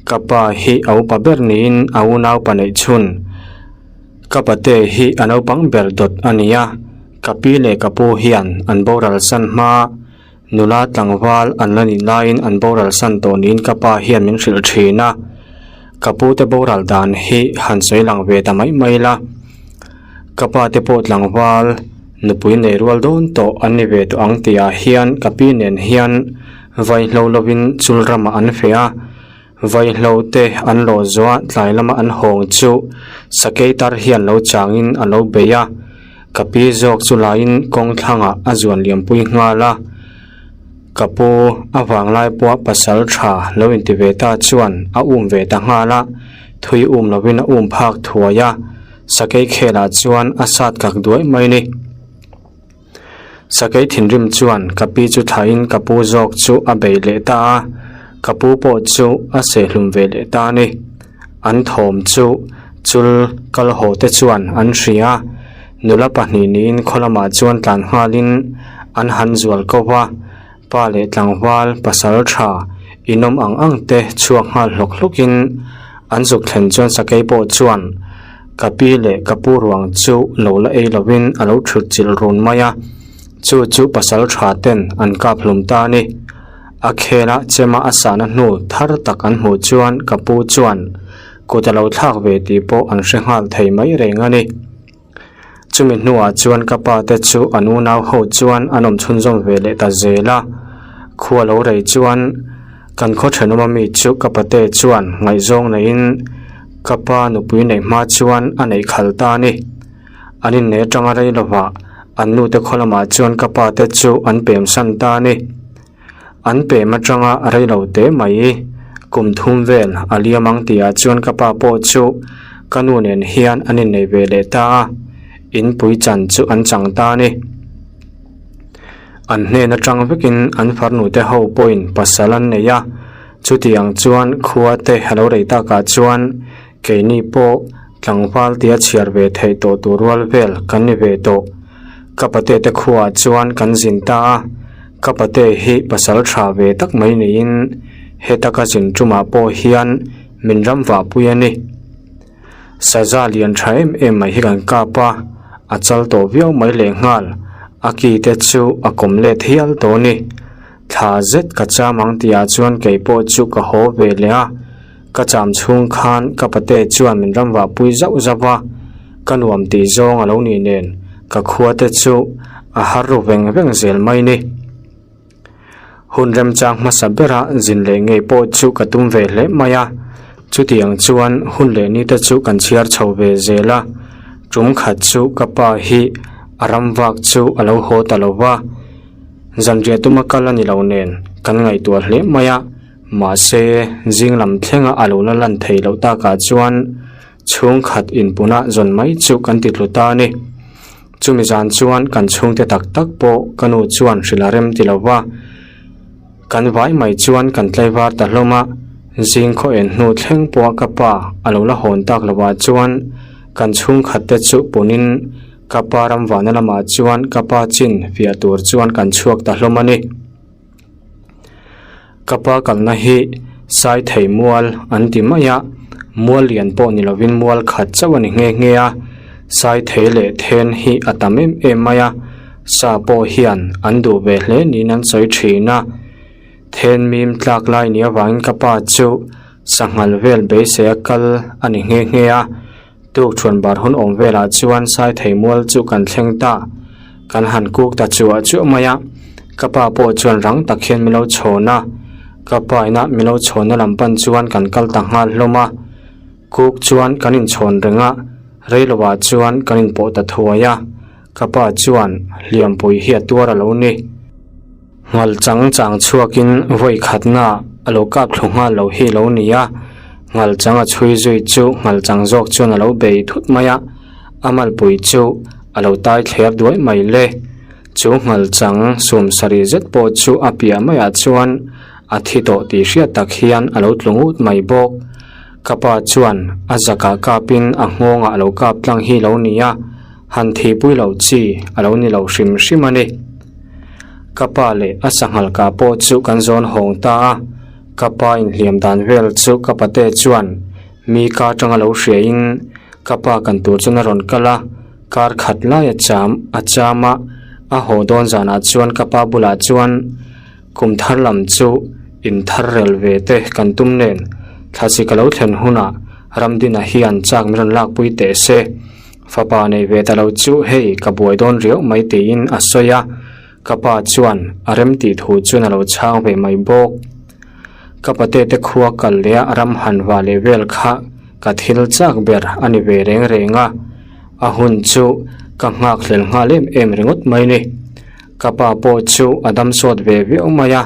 Ka pa hi a upa ber niin a unau pa neih chhun. Ka pate hi a naupang ber dawt a ni a, ka pi leh ka pu hian an boral san hma, nula tlangval an la nih laiin an boral san tawh niin ka pa hian min hrilh thin a. Ka pu te boral dan hi han sawi lang ve ta mai mai la. Ka pa te pawh tlangval nupui nei rual dawn tawh an ni ve tawh ang tihah hian ka pi nen hian vaihlo lovin chul ramah an feh a. Vaihlo te an lawh zuah tlai lama an hawng chu sakei tar hian lo changin a lo bei a, ka pi zawk chu laiin kawng thlangah a zuan liampui nghal a. Ka pu a vanglai pawha pasal tha lo inti ve ta chuan a um ve ta nghal a, thui um lovin a um phak thuai a, sakei khelah chuan a sat kak duai mai ni. Sakei thinrim chuan ka pi chu thlahin ka pu zawk chu a bei leh ta a, ka pu pawh chu a sehhlum ve leh ta a ni. An thawm chu chul kal haw te chuan an hria a, nula pahnih niin khaw lamah chuan tlan nghalin an han zual ko va, pa leh tlangval pasal tha inawm ang ang te chhuak nghal hlawk hlawkin an zuk thlen chuan sakei pawh chuan ka pi leh ka pu ruang chu lo la ei lovin a lo thut chilh run mai a, chu chu pasal tha ten an kap hlum ta a ni. A khela chema a sahna hnu thar tak an hmuh chuan ka pu chuan kut a lo thlak ve tih pawh an hre nghal thei mai reng a ni. Chumi hnuah chuan ka pa te chu an unau ho chuan an awm chhunzawm ve leh ta zel a, khua lo rei chuan kan khaw thenawm ami chu ka pate chuan ngaihzawng neiin ka pa nupui neih hma chuan a neih khal ta a ni. An inneih atanga rei lovah an nute khaw lamah chuan ka pa te chu an pem san ta a ni. An pem atanga rei lo teh mai. Kum thum vel a liam ang tihah chuan ka pa pawh chu ka nu nen hian an innei ve leh ta a, inpui chan chu an chang ta a ni. An hnen atang vekin an farnu te ho pawhin pasal an nei a, chutiang chuan khua te a lo rei takah chuan Keini pawh tlangval tia chhiar ve theih tawh tur rual vel kan ni ve tawh. Ka pate te khuaah chuan kan zin ta a, ka pate hi pasal tha ve tak mai niin heta ka zin tumah pawh hian min ram vahpui a ni. Saza lian tha em em mai hi kan kap a, a chal tawh viau mai lehnghal, a ki te chu a kawm let hial tawh a ni. Thla zet ka cham ang tihah chuan kei pawh chu ka haw ve leh a. Ka cham chhung khan ka pate chuan min ram vah pui zauh zauh a, ka nuam tih zawng a lo nih nen ka khua te chu a har ru veng veng zel mai ni. Hun remchang hmasa bera zin leh ngei pawh chu ka tum ve hle mai a, chutiang chuan hun leh ni te chu kan chhiar chho ve zel a, tum khat chu ka pa hi a ram vak chu a lo haw ta lo va, zanriah tuma kal a ni lo nen kan ngaihtuah hle mai a. Mahse, zing lam thlenga a lo la lan theih loh takah chuan chhungkhat inpunah zawn mai chu kan ti tlu ta a ni. Chumi zan chuan kan chhungte tak tak pawh ka nu chuan hrilh a rem ti lo va, kan vai mai chuan kan tlaivar ta hlawm a, zing khaw en hnu thleng pawha ka pa a lo la hawn tak lovah chuan. Kan chhungkhat te chu punin ka pa ram vahna lamah chuan ka pa chin fiah tur chuan kan chhuak ta hlawm a ni. Ka pa kalna hi Saithei mual an ti mai a, mual lian pawh ni lovin mual khat chauh a ni nghe nghe a, Saithei leh then hi a tam em em mai a, sa pawh hian an duh ve hle niin an sawi thin a. Then mim tlak lai ni avangin ka pa chu sanghal vel beisei a kal a ni nghe nghe a, Tukṭhuan bar hun awm velah chuan Saithei mual chu kan thleng ta. Kan han kuk ta chuah chuah mai a, ka pa pawh chuan rang tak hian min lo chhawn a. Ka pa ina min lo chhawnna lam pan chuan kan kal ta nghal hlawm a. Kuk chuan kan inchhawn reng a, reiloah chuan kan inpawh ta thuai a. Ka pa chuan hliampui hi a tuar a lo ni. Nghal chang chang chhuakin vawi khatna a lo kap thlu nghal lo hi lo ni a, nghal chang a chhui zui chu nghal chang zawk chuan a lo bei thut mai a, a malpui chu a lo tai thler duai mai le. Chu nghal chang sum sarih zet pawh chu a piah maiah chuan a thi tawh tih hriat tak hian a lo tlu ngut mai bawk. Ka pa chuan a zakah kapin a nghawngah a lo kap tlang hi lo ni a. Han thihpui lo chi a lo ni lo hrim hrim a ni. Ka pa leh a sanghal kah pawh chu kan zawn hawng ta a, ka pa inhliam dan vel chu ka pate chuan mi ka atanga lo hriain ka pa kan tur chuan a rawn kal a, kar khat lai a cham a cham a, a haw dawn zanah chuan ka pa bulah chuan kum thar lam chu inthar rel ve te kan tum nen thlasi ka lo thlen hunah Ramdina hian chak min rawn lakpui teh se. Fapa nei ve ta lo chu hei ka buai dawn riau mai tiin a sawi a, ka pa chuan a rem tih thu chuan a lo chhang ve mai bawk. Ka pate te khua kal leh a ram han va leh vel kha ka thil chak ber a ni ve reng reng a, a hun chu ka nghak hlel nghal em em ringawt mai ni. Ka pa pawh chu a dam sawt ve viau mai a.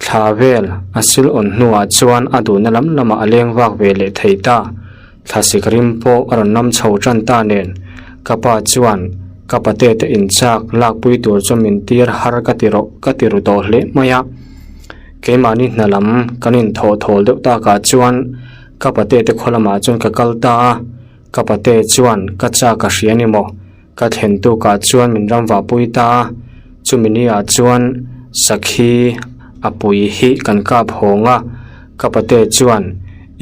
Thla vel a sil awn hnuah chuan a duhna lam lamah a leng vak ve leh thei ta. Thlasik rim pawh a rawn lam chho tan ta nen ka pa chuan ka pate te inchak lakpui tur chu min tir har ka ti rawh ka ti ru tawh hle mai a. Keimahni hna lam kan inthawh thawl deuh takah chuan ka pate te khaw lamah chuan ka kal ta a, ka pate chuan ka chak a hria ni maw? Ka thlen tukah chuan min ram vahpui ta a, chumi ni ah chuan sakhi a pui hi kan kap hawng a, ka pate chuan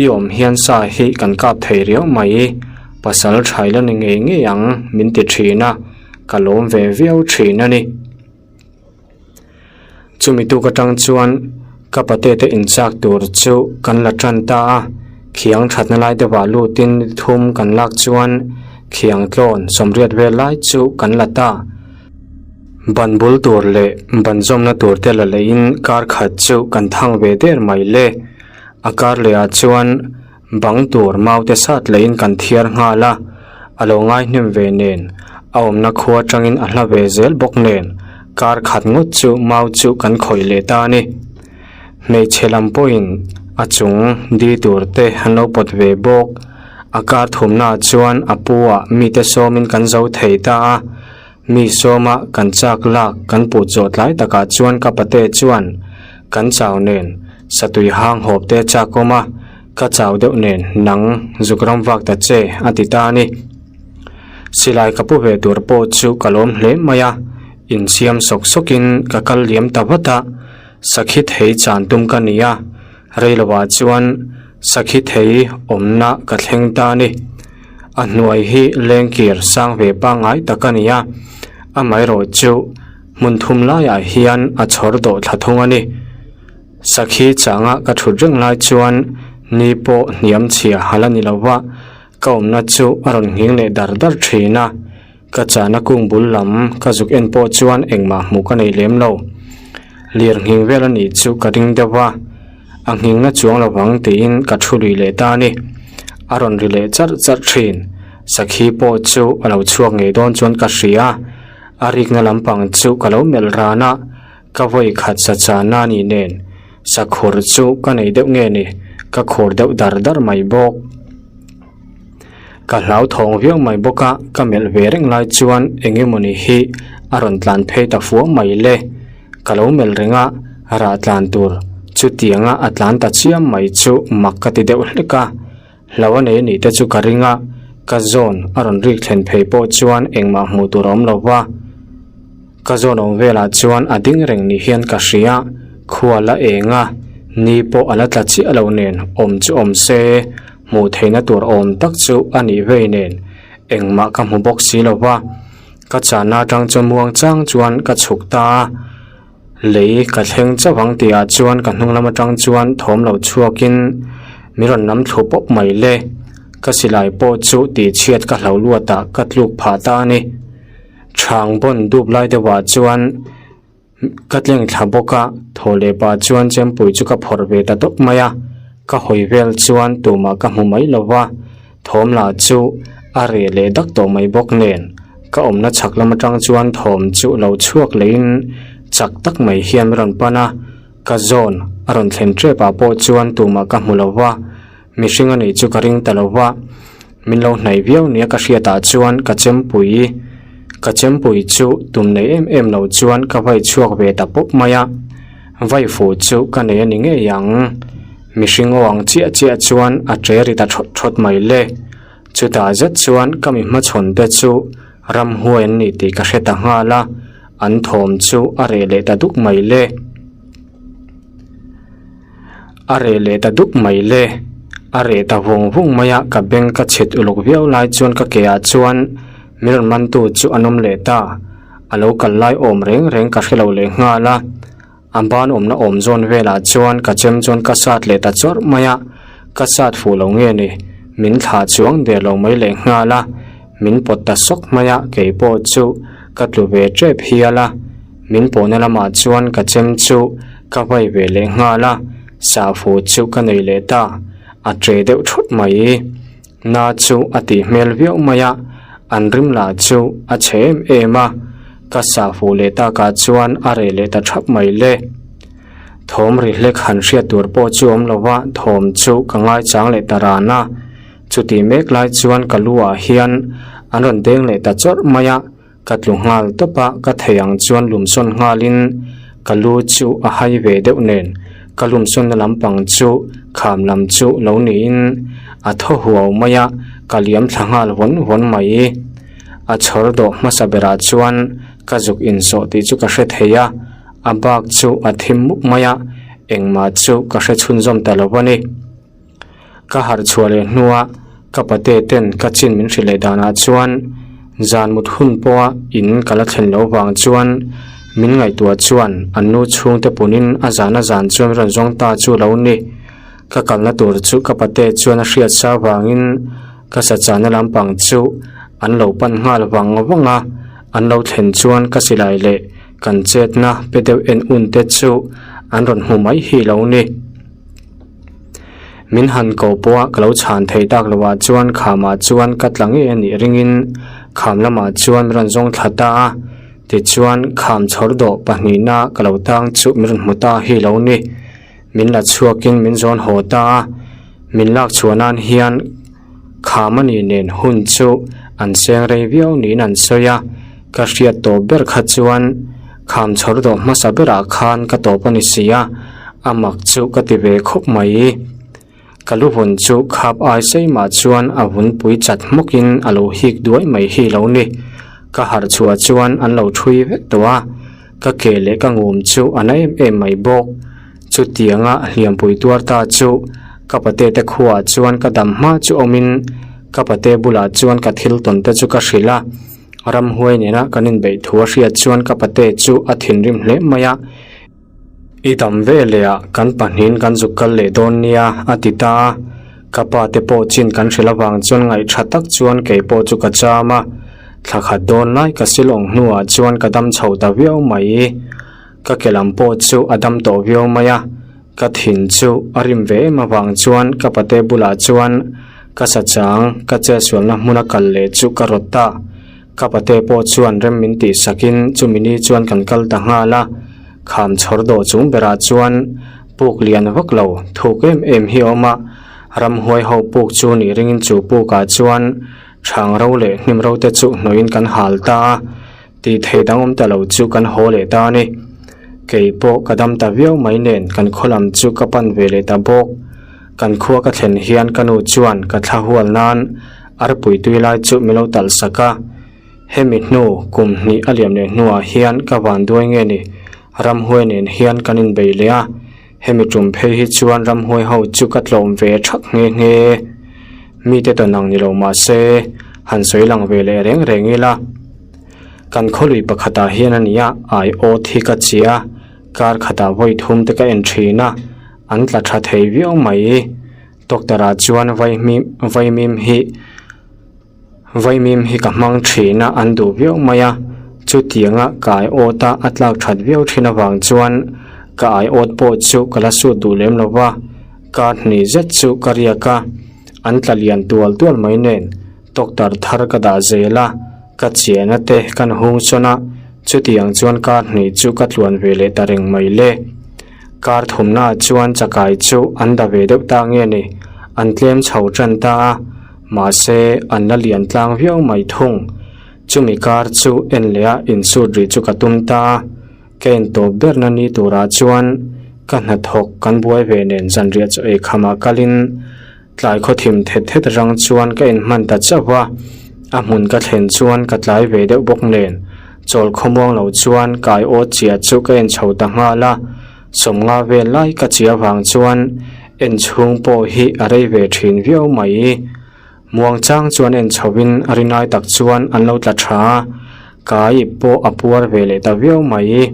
i awm hian sa hi kan kap thei riau mai, pasal tha ila ni ngei ngei ang min ti thin a, ka lawm ve viau thin a ni. Chumi tuk atang chuan ka pate te inchak tur chu kan la tan ta a, khiang thatna lai deuhah lutin ni thum kan lak chuan khiang tlawn sawmriat vel lai chu kan la ta. Ban bul tur leh ban zawmna tur te la leihin kar khat chu kan thang ve der mai le. A kar leh ah chuan Bang tur mau te sat leiin kan thiar nghal a, a lo ngaihnem ve nen, a awmna khua atangin a hla ve zel bawk nen, kar khat ngawt chu mau chu kan khawih leh ta a ni. Hmeichhe lam pawhin a chung di tur te an lo pawt ve bawk. A kar thumnaah chuan a pu ah mite sawmin kan zo thei ta a, mi sawma kan chak lak kan put zawh tlai takah chuan ka pate chuan kan chau nen satui hang hawp te chak awm a, Ka chau deuh nen nang zuk ram vak ta che a ti ta a ni. Silai ka pu ve tur pawh chu ka lawm hle mai a, insiam sawk sawkin ka kal liam ta vat a, sakhi thei chan tum ka ni a, reiloah chuan sakhi thei awmna ka thleng ta a ni. A hnuai hi lengkir sang ve pangngai tak a ni a, amaherawh chu hmun thum laiah hian a chhawr dawh thla thung a ni. Sakhi changa ka thut reng lai chuan ni pawh hniam chhia hal a ni lo va, ka awmna chu a rawn nghing leh dar dar thin a. Ka chahna kung bul lam ka zuk en pawh chuan engmah hmuh ka nei lem lo. Lir nghing vel a nih chu ka ring deuh va, a nghing na chuang lo vang tiin ka thu lui leh ta a ni. A rawn ri leh charh charh thin. Sakhi pawh chu a lo chhuak ngei dawn chuan ka hria a, a rikna lampang chu ka lo melh ran a. Ka vawi khat sa chana ni nen sakhur chu ka nei deuh nge ni, ka khur deuh dar dar mai bawk. Ka hlauthawng viau mai bawk a, ka melh ve reng lai chuan eng emawni hi a rawn tlan phei ta fuau mai le. Ka lo melh reng a, rah tlan tur chutianga a tlan ta chiam mai chu mak ka ti deuh hlek a. Hlo a nei anih te chu ka ring a, Ka zawn a rawn rik thlen phei pawh chuan engmah hmuh tur a awm lo va. Ka zawn awm velah chuan a ding reng ni hian ka hria, khua la eng a, ni pawh a la tla chiah lo nen awm chu awm se, hmuh theihna tur awm tak chu a nih vei nen engmah ka hmu bawk si lo va. Ka channa atang chuan muang chang chuan ka chhuk ta a, lei ka thleng chauh ang tihah chuan ka hnung lam atang chuan thawm lo chhuakin min rawn nam thlu pawp mai le. Ka silai pawh chu tihchhiat ka hlo luatah ka tluk phah ta a ni. Chhang bawn dup lai deuhah chuan ka tleng thla bawk a, thaw leh pah chuan chempui chu ka phawrh ve ta tawp mai a, ka hawi vel chuan tumah ka hmu mai lo va, thawm lah chu a reh leh dak tawh mai bawk nen ka awmna chhak lam atang chuan thawm chu lo chhuak lehin chak tak mai hian min rawn pan a, ka zawn a rawn thlen tep ah pawh chuan tumah ka hmu lo va. Mihring a nih chu ka ring ta lo va, min lo hnaih viau nia ka hriatah chuan ka chempui ka chempui chu tum nei em em lo chuan ka vai chhuak ve ta pawp mai a, vai fu chu ka nei a ni ngei ang. Mihring aw ang chiah chiah chuan a ṭe ri ta ṭhawt ṭhawt mai le. Chutah zet chuan ka mi hmachhawn te chu ramhuai an ni tih ka hre ta nghal a, an thawm chu a reh leh ta duk mai le. A reh leh ta dup mai le. A reh ta vung vung mai a, ka beng ka chhit uluk viau lai chuan ka ke ah chuan min rawn man tu chu an awm leh ta. A lo kal lai awm reng reng ka hre lo leh nghal a. A ban awmna awm zawn velah chuan ka chem chuan ka sat leh ta chawrh mai a, ka sat fuh lo nge ni, min thlah chuang der lo mai leh nghal a, min pawt ta sawk mai a, kei pawh chu ka tlu ve tep hial a. Min pawhna lamah chuan ka chem chu ka vai ve leh nghal a, sahfu chu ka nei leh ta, a ṭe deuh thut mai. Na chu a tih hmel viau mai a, an rim lah chu a chhe em em a, ka sahfu leh takah chuan a reh leh ta thap mai le. Thawm ri hlek han hriat tur pawh chu awm lo va, thawm chu ka ngaichang leh ta ran a, chutih mek lai chuan ka lu ah hian an rawn deng leh ta chawrh mai a. Ka tlu nghal tawp a, ka thei ang chuan lumsawn nghalin ka lu chu a hai ve deuh nen ka lumsawnna lampang chu kham lam chu lo niin a thaw huau mai a, ka liam thla nghal vawn vawn mai. A chhawr dawh hmasa berah chuan ka zuk insawh tih chu ka hre thei a, a bak chu a thim mup mai a, engmah chu ka hre chhunzawm ta lo a ni. Ka harh chhuah leh hnua ka pate ten ka chin min hrilh leh danah chuan zan mut hun pawha in ka la thlen loh vang chuan min ngaihtuah chuan an nu chhungte punin a zan a zan chuan min rawn zawng ta chu lo ni. Ka kalna tur chu ka pate chuan a hriat sa vangin ka sachahna lampang chu an lo pan nghal vang vang a, an lo thlen chuan ka silai leh kan chetna pe deuh en un te chu an rawn hmu mai hi lo ni. Min han ko pawh a ka lo chhan thei tak loh ah chuan khamah chuan ka tla ngei a nih ringin kham lamah chuan min rawn zawng thla ta a, tichuan kham chhawr dawh pahnihna ka lo tang chu min rawn hmu ta hi lo ni. Min la chhuakin min zawn haw ta a, min lak chhuah nan hian kham a nih nen hun chu an seng rei viau niin an sawi a, ka hriat tawp ber kha chuan kham chhawr dawh hmasa berah khan ka tawp a ni si a, a mak chu ka ti ve khawp mai. Ka lu vun chu khap ai sei mah chuan a vun pui chat hmawkin a lo hik duai mai hi lo ni. Ka harh chhuah chuan an lo thui vek tawh a, ka ke leh ka ngum chu a na em em mai bawk. Chutianga hliampui tuar ta chu ka pate te khuaah chuan ka dam hma chu awmin ka pate bulah chuan ka thil tawn te chu ka hrilh a, ramhuai nena kan inbeih thu a hriat chuan ka pate chu a thinrim hle mai a. I dam ve leh ah kan pahnihin kan zuk kal leh dawn nia a ti ta a, ka pa te pawh chin kan hrilh avang chuan ngaih tha tak chuan kei pawh chu ka cham a, thla khat dawn lai ka silawng hnuah chuan ka dam chho ta viau mai. Ka ke lam pawh chu a dam tawh viau mai a, ka thin chu a rim ve em avang chuan ka pate bulah chuan ka sachang ka chetsualna hmuna kal leh chu ka rawt ta. Ka pate pawh chuan rem min tih sakin chumi ni chuan kan kal ta nghal a, kham chhawr dawh chung berah chuan puk lian vak lo thuk em em hi a awm a, ramhuai ho puk chu nih ringin chu pukah chuan chhang ro leh hnim ro te chu hnawhin kan hal ta a. Tih theih dang awm ta lo chu kan haw leh ta a ni. Kei pawh ka dam ta viau mai nen kan khaw lam chu ka pan ve leh ta bawk. Kan khua ka thlen hian ka nu chuan ka thla hual nan Arpui tui lai chu min lo talh sak a. Hemi hnu kum hnih a liam leh hnuah hian ka van duai nge ni, ramhuai nen hian kan inbei leh a. Hemi tum phei hi chuan ramhuai ho chu ka tlawm ve thak nghe nghe. Mite tawn ang ni lo mah se, han sawi lang ve leh reng reng ila. Kan khawlui pakhatah hian a nia ai awt hi ka chia, kar khatah vawi thum te ka en thin a, an tla tha thei viau mai. Doctor ah chuan vaihmim vaimim hi vaimim hi ka hmang thin a an duh viau mai a, chutianga ka ai awt a a tlak that viau thin avang chuan ka ai awt pawh chu ka la sut duh lem lo va, kar hnih zet chu ka riak a, an tla lian tual tual mai nen doctor thar ka dah zel a, ka chiahna te kan hung sawn a, chutiang chuan kar hnih chu ka tluan ve leh ta reng mai le. Kar thumnaah chuan chakai chu an da ve deuh ta nge ni, an tlem chho tan ta a, mahse an la lian tlang viau mai thung. Chumi kar chu en leh a insut rih chu ka tum ta a, ka en tawp berna ni turah chuan ka hnathawk kan buai ve nen zanriah chaw ei khamah kalin Tlai khawthim thet thet rang chuan ka inhman ta chauh a, a hmun ka thlen chuan ka tlai ve deuh bawk nen, chawl khawmuang lo chuan kai aw chia chu ka en chho ta nghal a, sawmnga vel lai ka chia vang chuan en chhung pawh hi a rei ve thin viau mai. Muang chang chuan en chho in a rinai tak chuan an lo tla tha a, kai pawh a puar ve leh ta viau mai.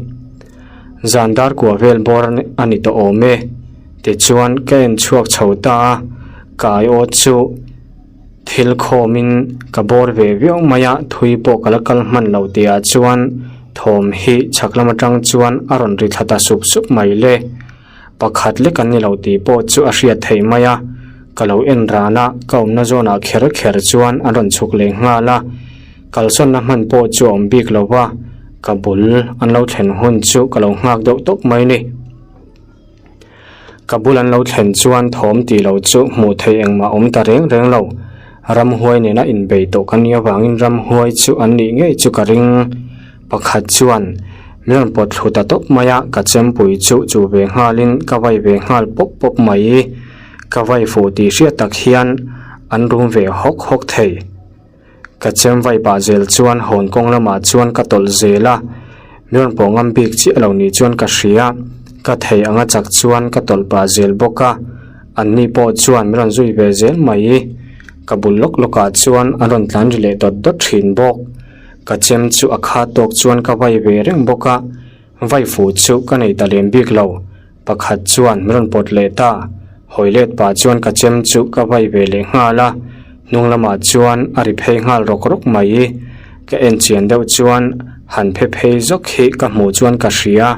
Zan dar kua vel bawr a ni tawh awm e. Tichuan ka en chhuak chho ta a, ka aiawt chu thil khawmin ka bawr ve viau mai a, thui pawh ka la kal hman lo tihah chuan thawm hi chhak lam atang chuan a rawn ri thla ta sup sup mai le. Pakhat lek an ni lo tih pawh chu a hriat theih mai a, ka lo en ran a, ka awmna zawnah kher kher chuan an rawn chhuk leh nghal a, kalsawnna hman pawh chu a awm bik lo va, ka bul an lo thlen hun chu ka lo nghak deuh tawp mai ni. Ka bul an lo thlen chuan thawm tih lo chu hmuh theih engmah awm ta reng reng lo. Ramhuai nena inbei tawh ka nia vangin ramhuai chu an nih ngei chu ka ring. Pakhat chuan min rawn pawt thlu ta tawp mai a, ka chempui chu chu ve nghalin ka vai ve nghal pawp pawp mai. Ka vai fuh tih hriat tak hian an rum ve hawk hawk thei. Ka chem vai pah zel chuan hawn kawng lamah chuan ka tawlh zel a, mi rawn pawh ngam bik chiah lo ni chuan ka hria, ka thei anga chak chuan ka tawlh pah zel bawk a, anni pawh chuan mi rawn zui ve zel mai. Ka bul lawk lawkah chuan an rawn tlan ri leh dawt dawt thin bawk. Ka chem chu a kha tawk chuan ka vai ve reng bawk a, vai fu chu ka nei ta lem bik lo. Pakhat chuan min rawn pawt leh ta, hawi let pah chuan ka chem chu ka vai ve leh nghal a, hnung lamah chuan a ri phei nghal rawk rawk mai. Ka en chian deuh chuan han phe phei zawk hi ka hmuh chuan ka hria,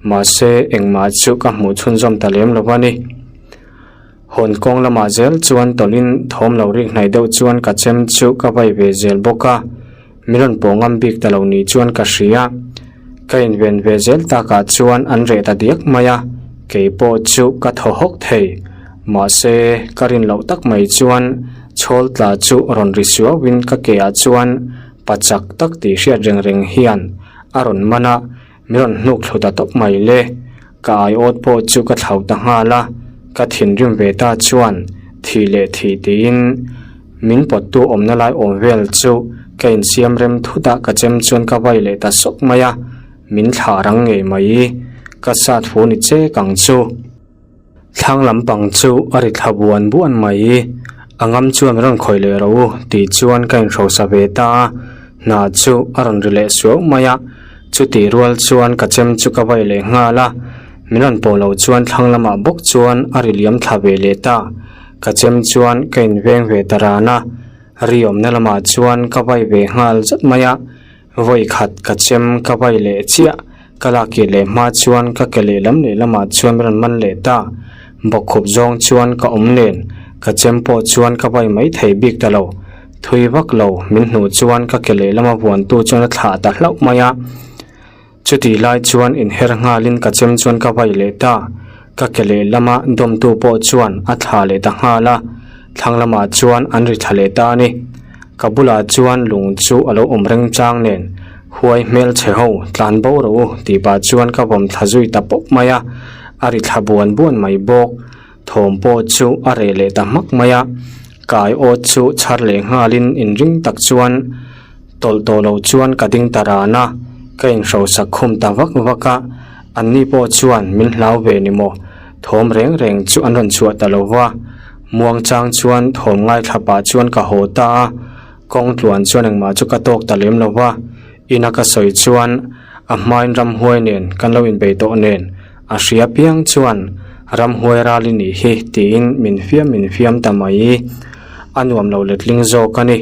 mahse engmah chu ka hmuh chhunzawm ta lem lo a ni. Hawn kawng lamah zel chuan tawlhin thawm lo rik hnaih deuh chuan ka chem chu ka vai ve zel bawk a, min rawn pawh ngam bik ta lo ni chuan ka hria. Ka inven ve zel takah chuan an reh ta diak mai a, kei pawh chu ka thaw hawk thei. Mahse, ka rin loh tak mai chuan chhawl tla chu rawn ri suauin ka ke ah chuan pa chak tak tih hriat reng reng hian a rawn man a, min rawn hnuk thlu ta tawp mai le. Ka aiawt pawh chu ka thlauh ta nghal a, ka thinrim ve ta chuan thih leh thih tiin min pawttu awmna lai awm vel chu ka insiam rem thut a, ka chem chuan ka vai leh ta sawk mai a, min thlah rang ngei mai. Ka sat fu ni chek ang chu. Thlang lampang chu a ri thla buan buan mai. A ngam chuan rawn khawih leh rawh u tih chuan ka inhrosa ve ta a, hna chu a rawn ri leh suau mai a. Chutih rual chuan ka chem chu ka vai leh nghal a, min rawn pawh loh chuan thlang lamah bawk chuan a ri liam thla ve leh ta. Ka chem chuan ka inveng ve ta ran a, ri awmna lamah chuan ka vai ve nghal zat mai a. Vawi khat ka chem ka vai leh chiah, ka lak kir leh hma chuan ka ke lehlam lehlamah chuan min rawn man leh ta. Bawkkhup zawng chuan ka awm nen, ka chem pawh chuan ka vai mai thei bik ta lo. Thui vak lo, min hnuh chuan ka ke lehlama vuantu chuan a thlah ta hlauh mai a. Chutih lai chuan inher nghalin ka chem chuan ka vai leh ta. Ka ke lehlama dawmtu pawh chuan a thlah leh ta nghal a, thlang lamah chuan an ri thla leh ta a ni. Ka bulah chuan lung chu a lo awm reng chang nen, Huai hmel chhe ho, tlan bo rawh u, tih pah chuan ka vawm thla zui ta pawp mai a, a ri thla buan buan mai bawk. Thawm pawh chu a reh leh ta hmak mai a. Kai awt chu chhar leh nghalin inring tak chuan tawlh tawh lo chuan ka ding ta ran a, ka inhrosak khum ta vak vak a, anni pawh chuan min hlau ve ni maw? Thawm reng reng chu an rawn chhuah ta lo va, muangchang chuan thawm ngaithla pah chuan ka haw ta a, kawng tluan chuan engmah chu ka tawk ta lem lo va, ina ka sawi chuan a hmain ramhuai nen kan lo inbei tawh nen a hria piang chuan ramhuai ral i nih hi tiin min fiam min fiam ta mai. A nuam lo letling zawk a ni.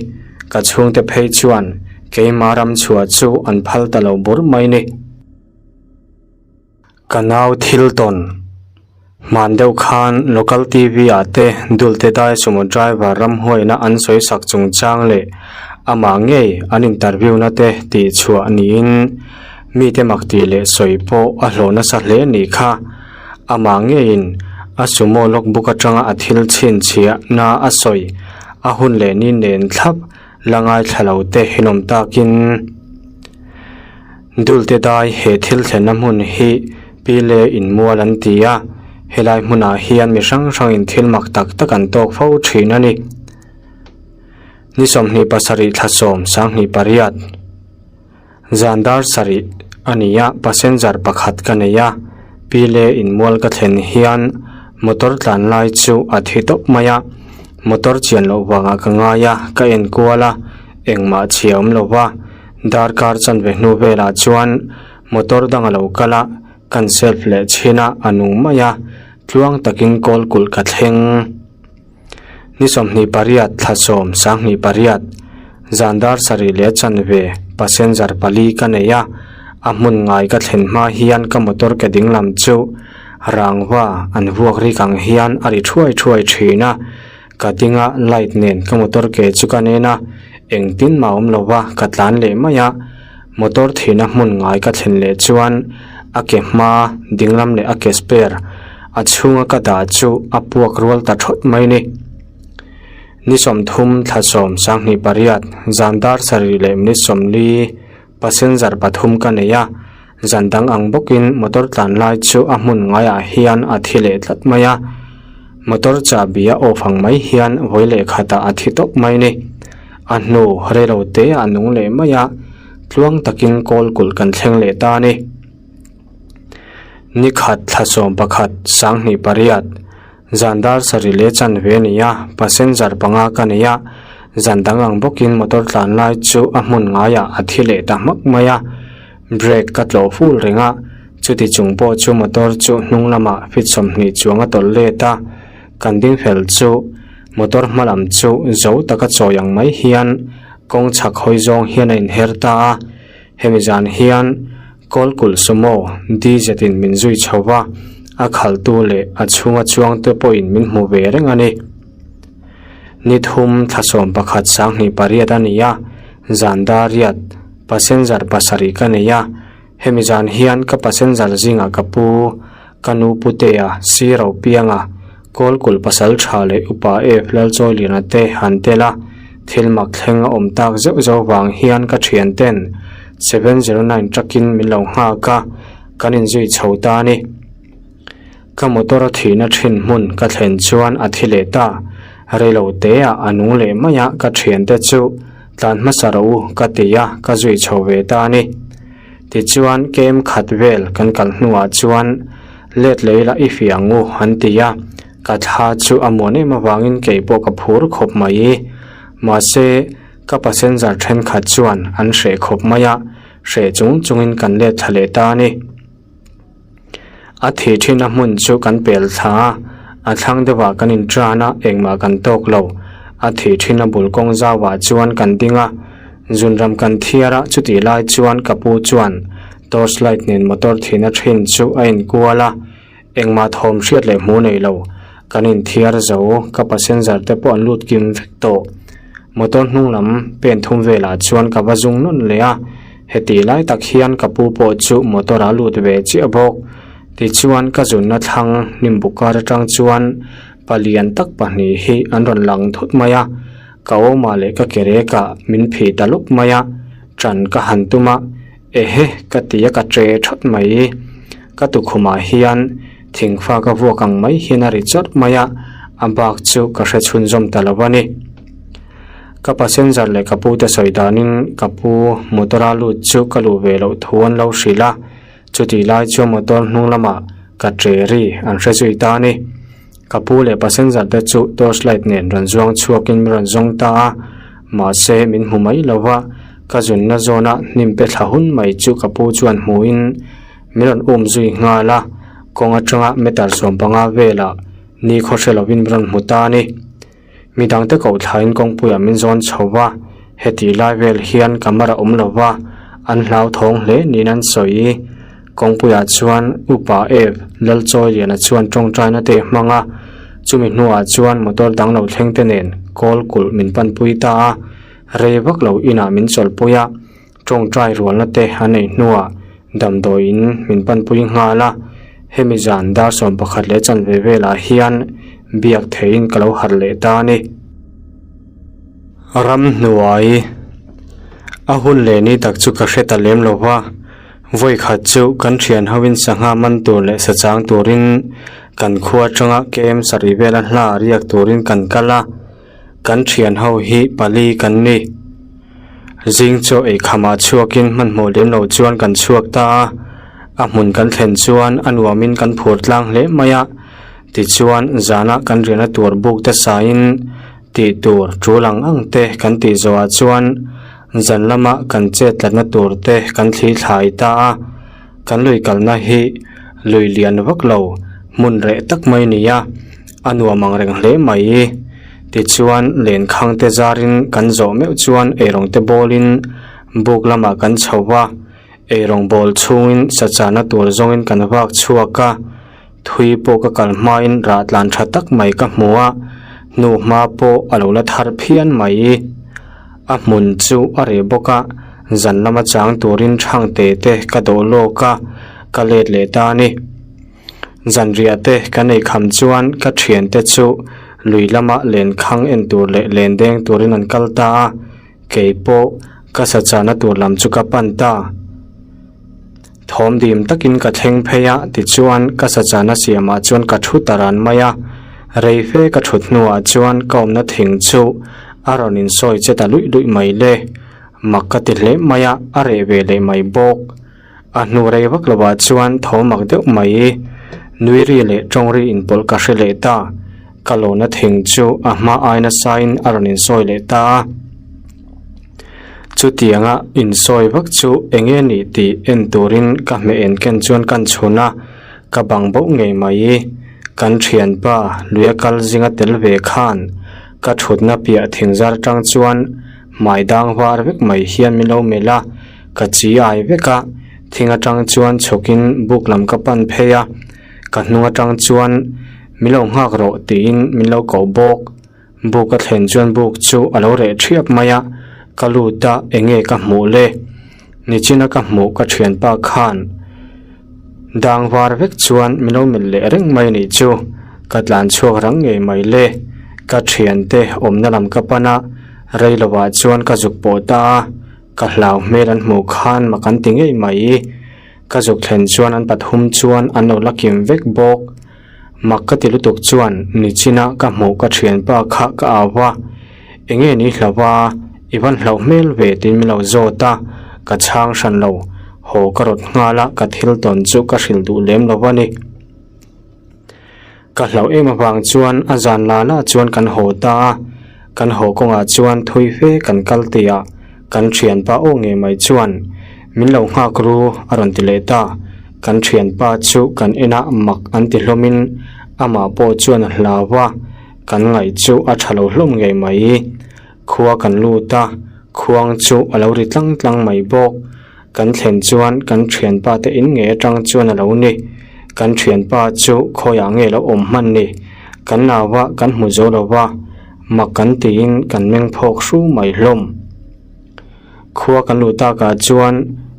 Ka chhungte phei chuan keima ram chhuah chu an phal ta lo bur mai ni. Ka nau thil tawn hman deuh khan local TV ah te Dulte Dai sumo driver ramhuaina an sawi sak chungchang leh amah ngei an interview na te tih chhuah niin mite mak tih leh sawi pawh a hlawh nasa hle nih kha. Amah ngeiin a sumo logbook atanga a thil chhinchhiah na a sawi a hun leh ni nen thlap la ngaithla lo te hinawm takin Dulte dai he thil thlenna hmun hi Pile inmual an ti a, helai hmunah hian mi hrang hrangin thil mak tak tak an tawk fo thin a ni. Ni 27 thla sawm sanghnih pariat zan dar sarih a ni a, passenger pakhat ka nei a, Pile inmual ka thlen hian motor tlan lai chu a thi tawp mai a, motor chian loh vangah ka ngai a, ka enkual a, engmah chhia awm lo va. Darkar chanve hnu velah chuan motor dang a lo kal a, kan self leh chhin a, a nung mai a, tluang takin kawl kulh ka thleng. Ni 28 thla sawm 28 zan dar sarih leh chanve passenger pali ka nei a, a hmun ngai ka thlen hma hian ka motor ke dinglam chu rangva an vuak rik ang hian a ri thuai thuai thin a. Ka dinga light nen ka motor ke chu ka nen a, engtin mah awm lo va ka tlan leh mai a, motor thihna hmun ngai ka thlen leh chuan a ke hma dinglam leh a ke spare a chhunga ka dah chu a puak rual ta thawt mai ni. Ni 30 thla sawm 28 zan dar sarih leh minute 40 passenger pathum ka nei a, zan dang ang bawkin motor tlan lai chu a hmun ngaiah hian a thi leh tlat mai a, motor chahbi a off ang mai hian vawi leh khatah a thi tawp mai ni. A hnu reilo te a nung leh mai a, tluang takin kawl kulh kan thleng leh ta a ni. Ni khat thla 11 28 Zan dar sarih leh chanve a ni a, passenger panga ka nei a, zan dang ang bawkin motor tlan lai chu a hmun ngaiah a thi leh ta hmak mai a, brake ka tlawh ful reng a, chuti chung pawh chu motor chu hnung lamah feet 20 chuang a tawlh let a, kan ding fel chu motor hma lam chu zo taka chawi ang mai hian kawng chhak hawi zawng hian a inher ta a, hemi zan hian Kawlkulh Sumo DZ in min zui chho va, a khaltu leh a chhunga chuangte pawhin min hmu ve reng a ni. Ni thum thla 11 28 a ni a, zan dar riat passenger pasarih ka nei a, hemi zan hian ka passenger zingah ka pu, ka nu Putea, Siro Pianga, Kawlkulh pasal tha leh upa F Lalchawiliana te han tel a, thil mak thleng a awm tak zeuh zeuh vang hian ka thian ten 709 truck-in min lo nghak a, kan inzui chho ta a ni. Ka motor a thihna thin hmun ka thlen chuan a thi leh ta, reilo teah a nung leh mai a ka thiante chu tlan hmasa rawh u ka ti a, ka zui chho ve ta a ni. Tichuan kem khat vel kan kal hnuah chuan let leh ila i fiah ang u an ti a, ka thla chu a muan em avangin kei pawh ka phur khawp mai. Mahse, ka passenger thenkhat chuan an hreh khawp mai a, hreh chung chungin kan let thla leh ta a ni. A thih thinna hmun chu kan pel thla a, a thlang deuhah kan intan a, engmah kan tawk lo. A thih thinna bul kawng zauah chuan kan ding a, zunram kan thiar a, chutih lai chuan ka pu chuan torch light nen motor thihna thin chu a inkual a, engmah thawm hriat leh hmuh nei lo. Kan inthiar zo, ka passenger te pawh an lut kim vek tawh. Motor hnung lam pen thum velah chuan ka va zung nawn leh a. Heti lai tak hian ka pu pawh chu motor a lut ve chiah bawk. Tichuan ka zunna thlang hnim buk kar atang chuan palian tak pahnih hi an rawn lang thut mai a, ka awmah leh ka ke rekah min phih ta lawp mai a, ṭan ka han tum a, ehe ka ti a ka ṭe ṭhawt mai. Ka tukhumah hian thingfa ka vuak ang mai hian a ri chawrh mai a. A bak chu ka hre chhunzawm ta lo a ni. Ka passenger leh ka pute sawi danin ka pu motor a lut chu ka luh ve loh thu an lo hrilh a, chutih lai chuan motor hnung lamah ka ṭe ri an hre zui ta a ni. Ka pu leh passenger te chu torch light nen rawn zuang chhuakin min rawn zawng ta a, mahse min hmu mai lo va, ka zunna zawna hnim pe thla hun mai chu ka pu chuan hmuin min rawn um zui nghal a, kawng atanga meter 15 velah ni khaw hre lovin min rawn hmu ta a ni. Mi dangte koh thlain kawngpuiah min zawn chho va, hetih lai vel hian camera awm lo va, an hlauthawng hle niin an sawi. Kawngpuiah chuan Upa Ev Lalchawiliana chuan tawngtaina te hmang a, chumi hnuah chuan motor dang lo thleng te nen kawl kulh min panpui ta a, rei vak lo inah min chawlhpui a, tawngtai rualna te an ei hnuah damdawiin min panpui nghal a, hemi zan dar 11 leh chanve velah hian biak theihin ka lo harh leh ta a ni. Ramhnuai a hun leh ni tak chu ka hre ta lem lo va, vawi khat chu kan thian hoin sangha man tur leh sa chang turin kan khua atanga kem sarih vela hla riak turin kan kal a. Kan thian ho hi pali kan ni. Zing chaw ei khamah chhuakin hmanhmawh lem lo chuan kan chhuak ta a, a hmun kan thlen chuan a nuamin kan phur tlang hle mai a, tichuan zana kan riahna tur buk te sain tih tur tul ang ang te kan tih zawhah chuan zan lama kan chet tlatna tur te kan thli thlai ta a, kan lui kalna hi lui lian vak lo hmun reh tak mai a ni a. A nuam ang reng hle mai. Tichuan lenkhang te zarin kan zawh meuh chuan eirawng te bawlin buk lamah kan chho va, eirawng bawl chhungin sachana tur zawngin kan vak chhuak a, thui pawh ka kal hmain rah tlan tha tak mai ka hmu a, hnu hma pawh a lo la thar phian mai. A hmun chu a reh bawk a, zan lama chang turin thang te te ka dawh lawk a, ka let leh ta a ni. Zanriah te kan ei kham chuan ka thiante chu lui lama lenkhang en tur leh len deng turin an kal ta a, kei pawh ka sa chahna tur lam chu ka pan ta. Thawm dim takin ka thleng phei a tichuan ka sa chahna siamah chuan ka thu ta ran mai a, rei fe ka thut hnuah chuan ka awmna thing chu a rawn insawi che ta luih luih mai le. Mak ka ti hle mai a, a reh ve leh mai bawk. A hnu rei vak lovah chuan tho mak deuh mai nui ri leh tawng ri inpawlh ka hre leh ta. Ka lawna thing chu a hma ai nasain a rawn insawi leh ta a. Chutianga insawi vak chu eng nge nih tih en turin ka hmeh en ken chuan kan chhun a, ka bang bauh ngei mai. Kan thianpa luia kal zinga tel ve khan ka thutna piah thingzar atang chuan hmai dang var vek mai hian min lo melh a. Ka chi ai vek a, thing atang chuan chhawkin buk lam ka pan phei a, ka hnung atang chuan min lo nghak rawh tiin min lo koh bawk. Buk a thlen chuan buk chu a lo reh thiap mai a, ka lut a eng nge ka hmuh le? Nichina ka hmuh ka thianpa khan dang var vek chuan min lo melh leh reng mai anih chu, ka tlan chhuak rang ngei mai le. Ka thiante awmna lam ka pan a, rei lovah chuan ka zuk pawh ta a. Ka hlau hmel an hmuh khan mak an ti ngei mai. Ka zuk thlen chuan an pathum chuan an lo la kim vek bawk. Mak ka ti lutuk chuan nichina ka hmuh ka thianpa kha ka au va, Enge ni hlau a, i van hlauh hmel ve tiin min lo zawt a, ka chhang hran lo. Haw ka rawt nghal a, ka thil tawn chu ka hrilh duh lem lo a ni. Ka hlauh em avang chuan a zan la la chuan kan haw ta a, kan haw kawngah chuan thui fe kan kal tih ah kan thianpa aw ngei mai chuan min lo nghak ru a rawn ti leh ta. Kan thianpa chu kan enah mak an ti hlawmin amah pawh chuan a hlau a, kan ngaih chu a tha lo hlawm ngei mai. Khua kan lut a, khuang chu a lo ri tlang tlang mai bawk. Kan thlen chuan kan thianpa te in ngei atang chuan a lo ni. Kan thianpa chu khawiah nge lo awm hman ni? Kan nau a, kan hmu zo lo va, mak kan tiin kan meng phawk hru mai hlawm. Khua kan luh takah chuan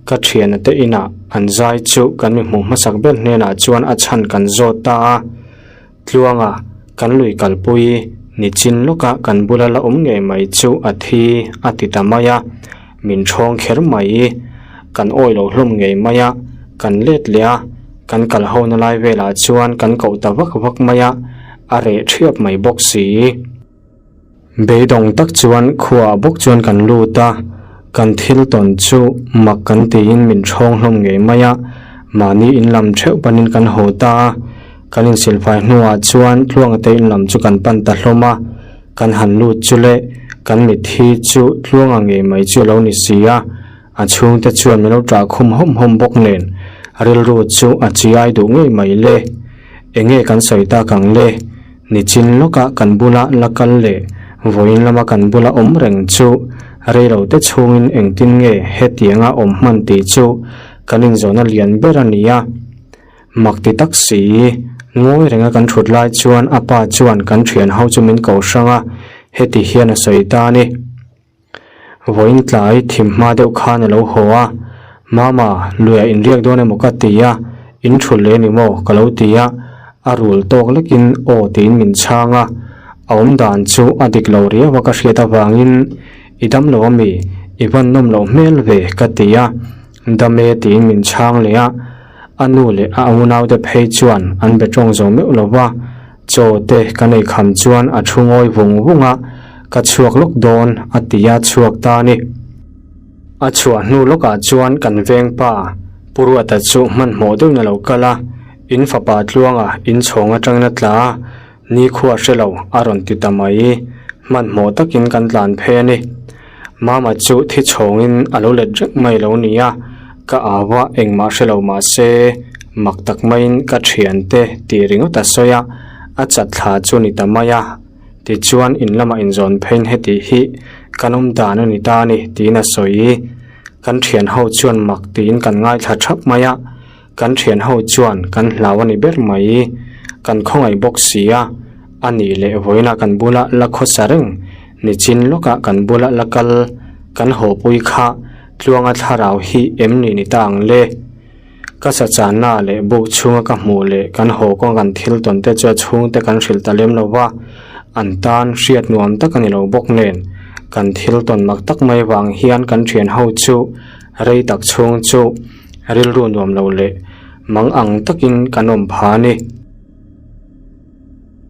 ka thiana te inah an zai chu kan mi hmuh hmasak ber hnenah chuan a chhan kan zawt ta a. Tluanga kan lui kalpui nichin lawka kan bula la awm ngei mai chu a thi a ti ta mai a, min ṭhawng kher mai. Kan awi lo hlawm ngei mai a, kan let leh a, kan kal hona lai velah chuan kan koh ta vak vak mai a. a reh thiap mai bawk si. Beidawng tak chuan khuaah bawk chuan kan lut a, kan thil tawn chu mak kan tiin min ṭhawng hlawm ngei mai a, mahni in lam ṭheuh panin kan haw ta a, kan insilfai hnuah chuan Tluangate in lam chu kan pan ta hlawm a, kan han lut chu le kan mitthi chu Tluanga ngei mai chu a lo ni si a, a chhungte chuan min lo ṭah khum hawm hawm bawk nen rilru chu a chiai duh ngei mai le. Enge kan sawi tak ang le? Nichin lawkah kan bula la kal leh vawiin lama kan bula awm reng chu reilo te chhungin engtin nge hetianga awm hman tih chu kan inzawhna lian ber a ni a. Mak ti tak si, ngawi renga kan thut lai chuan a pa chuan kan thian ho chu min ko hrang a, heti hian a sawi ta a ni. Vawiin tlai thim hma deuh khan a lo haw a, Mama, luiah inriak dawn emaw ka ti a, in thul leh ni maw ka lo ti a, a rul tawk lekin aw tiin min chhang a, a awm dan chu a dik lo riau a ka hriat avangin i dam lo ami, i van nawm loh hmel ve ka ti a, dam e tiin min chhang leh a, a nu leh a unaute phei chuan an be tawng zo meuh lo va. Chaw te ka nei kham chuan a thu ngawi vung vung a, ka chhuak lawk dawn a ti a chhuak ta a ni. A chhuah hnu lawkah chuan kan veng pa Pu Ruata chu hmanhmawh deuhin a lo kal a, in fapa Tluanga inchhawng atangin a tla a, nikhua hre lo a rawn ti ta mai. Hmanhmawh takin kan tlan phei a ni. Mama chu thi chhawngin a lo let reng mai lo ni a, ka au a engmah hre lo mah se mak tak maiin ka thiante tih ringawt a sawi a, a chat thla chu ni ta mai a, tichuan in lamah inzawn pheiin heti hi kan awm dan a ni ta a ni tiin a sawi. Kan thian ho chuan mak tiin kan ngaithla thap mai a, Kan thian ho chuan kan hlau a ni ber mai. Kan khawngaih bawk si a, a nih leh vawiinah kan bula la khawsa reng, nichin lawkah kan bula la kal, kan hawpui kha Tluanga thlarau hi em ni ni ta ang le? Ka sachanna leh buk chhunga ka hmuh leh kan haw kawng kan thil tawn te chu a chhungte kan hrilh ta lem lo va, an tan hriat nuam tak a ni lo bawk nen, kan thil tawn mak tak mai vang hian kan thian ho chu rei tak chhung chu Rilru nuam lo leh mang ang takin kan awm pha a ni.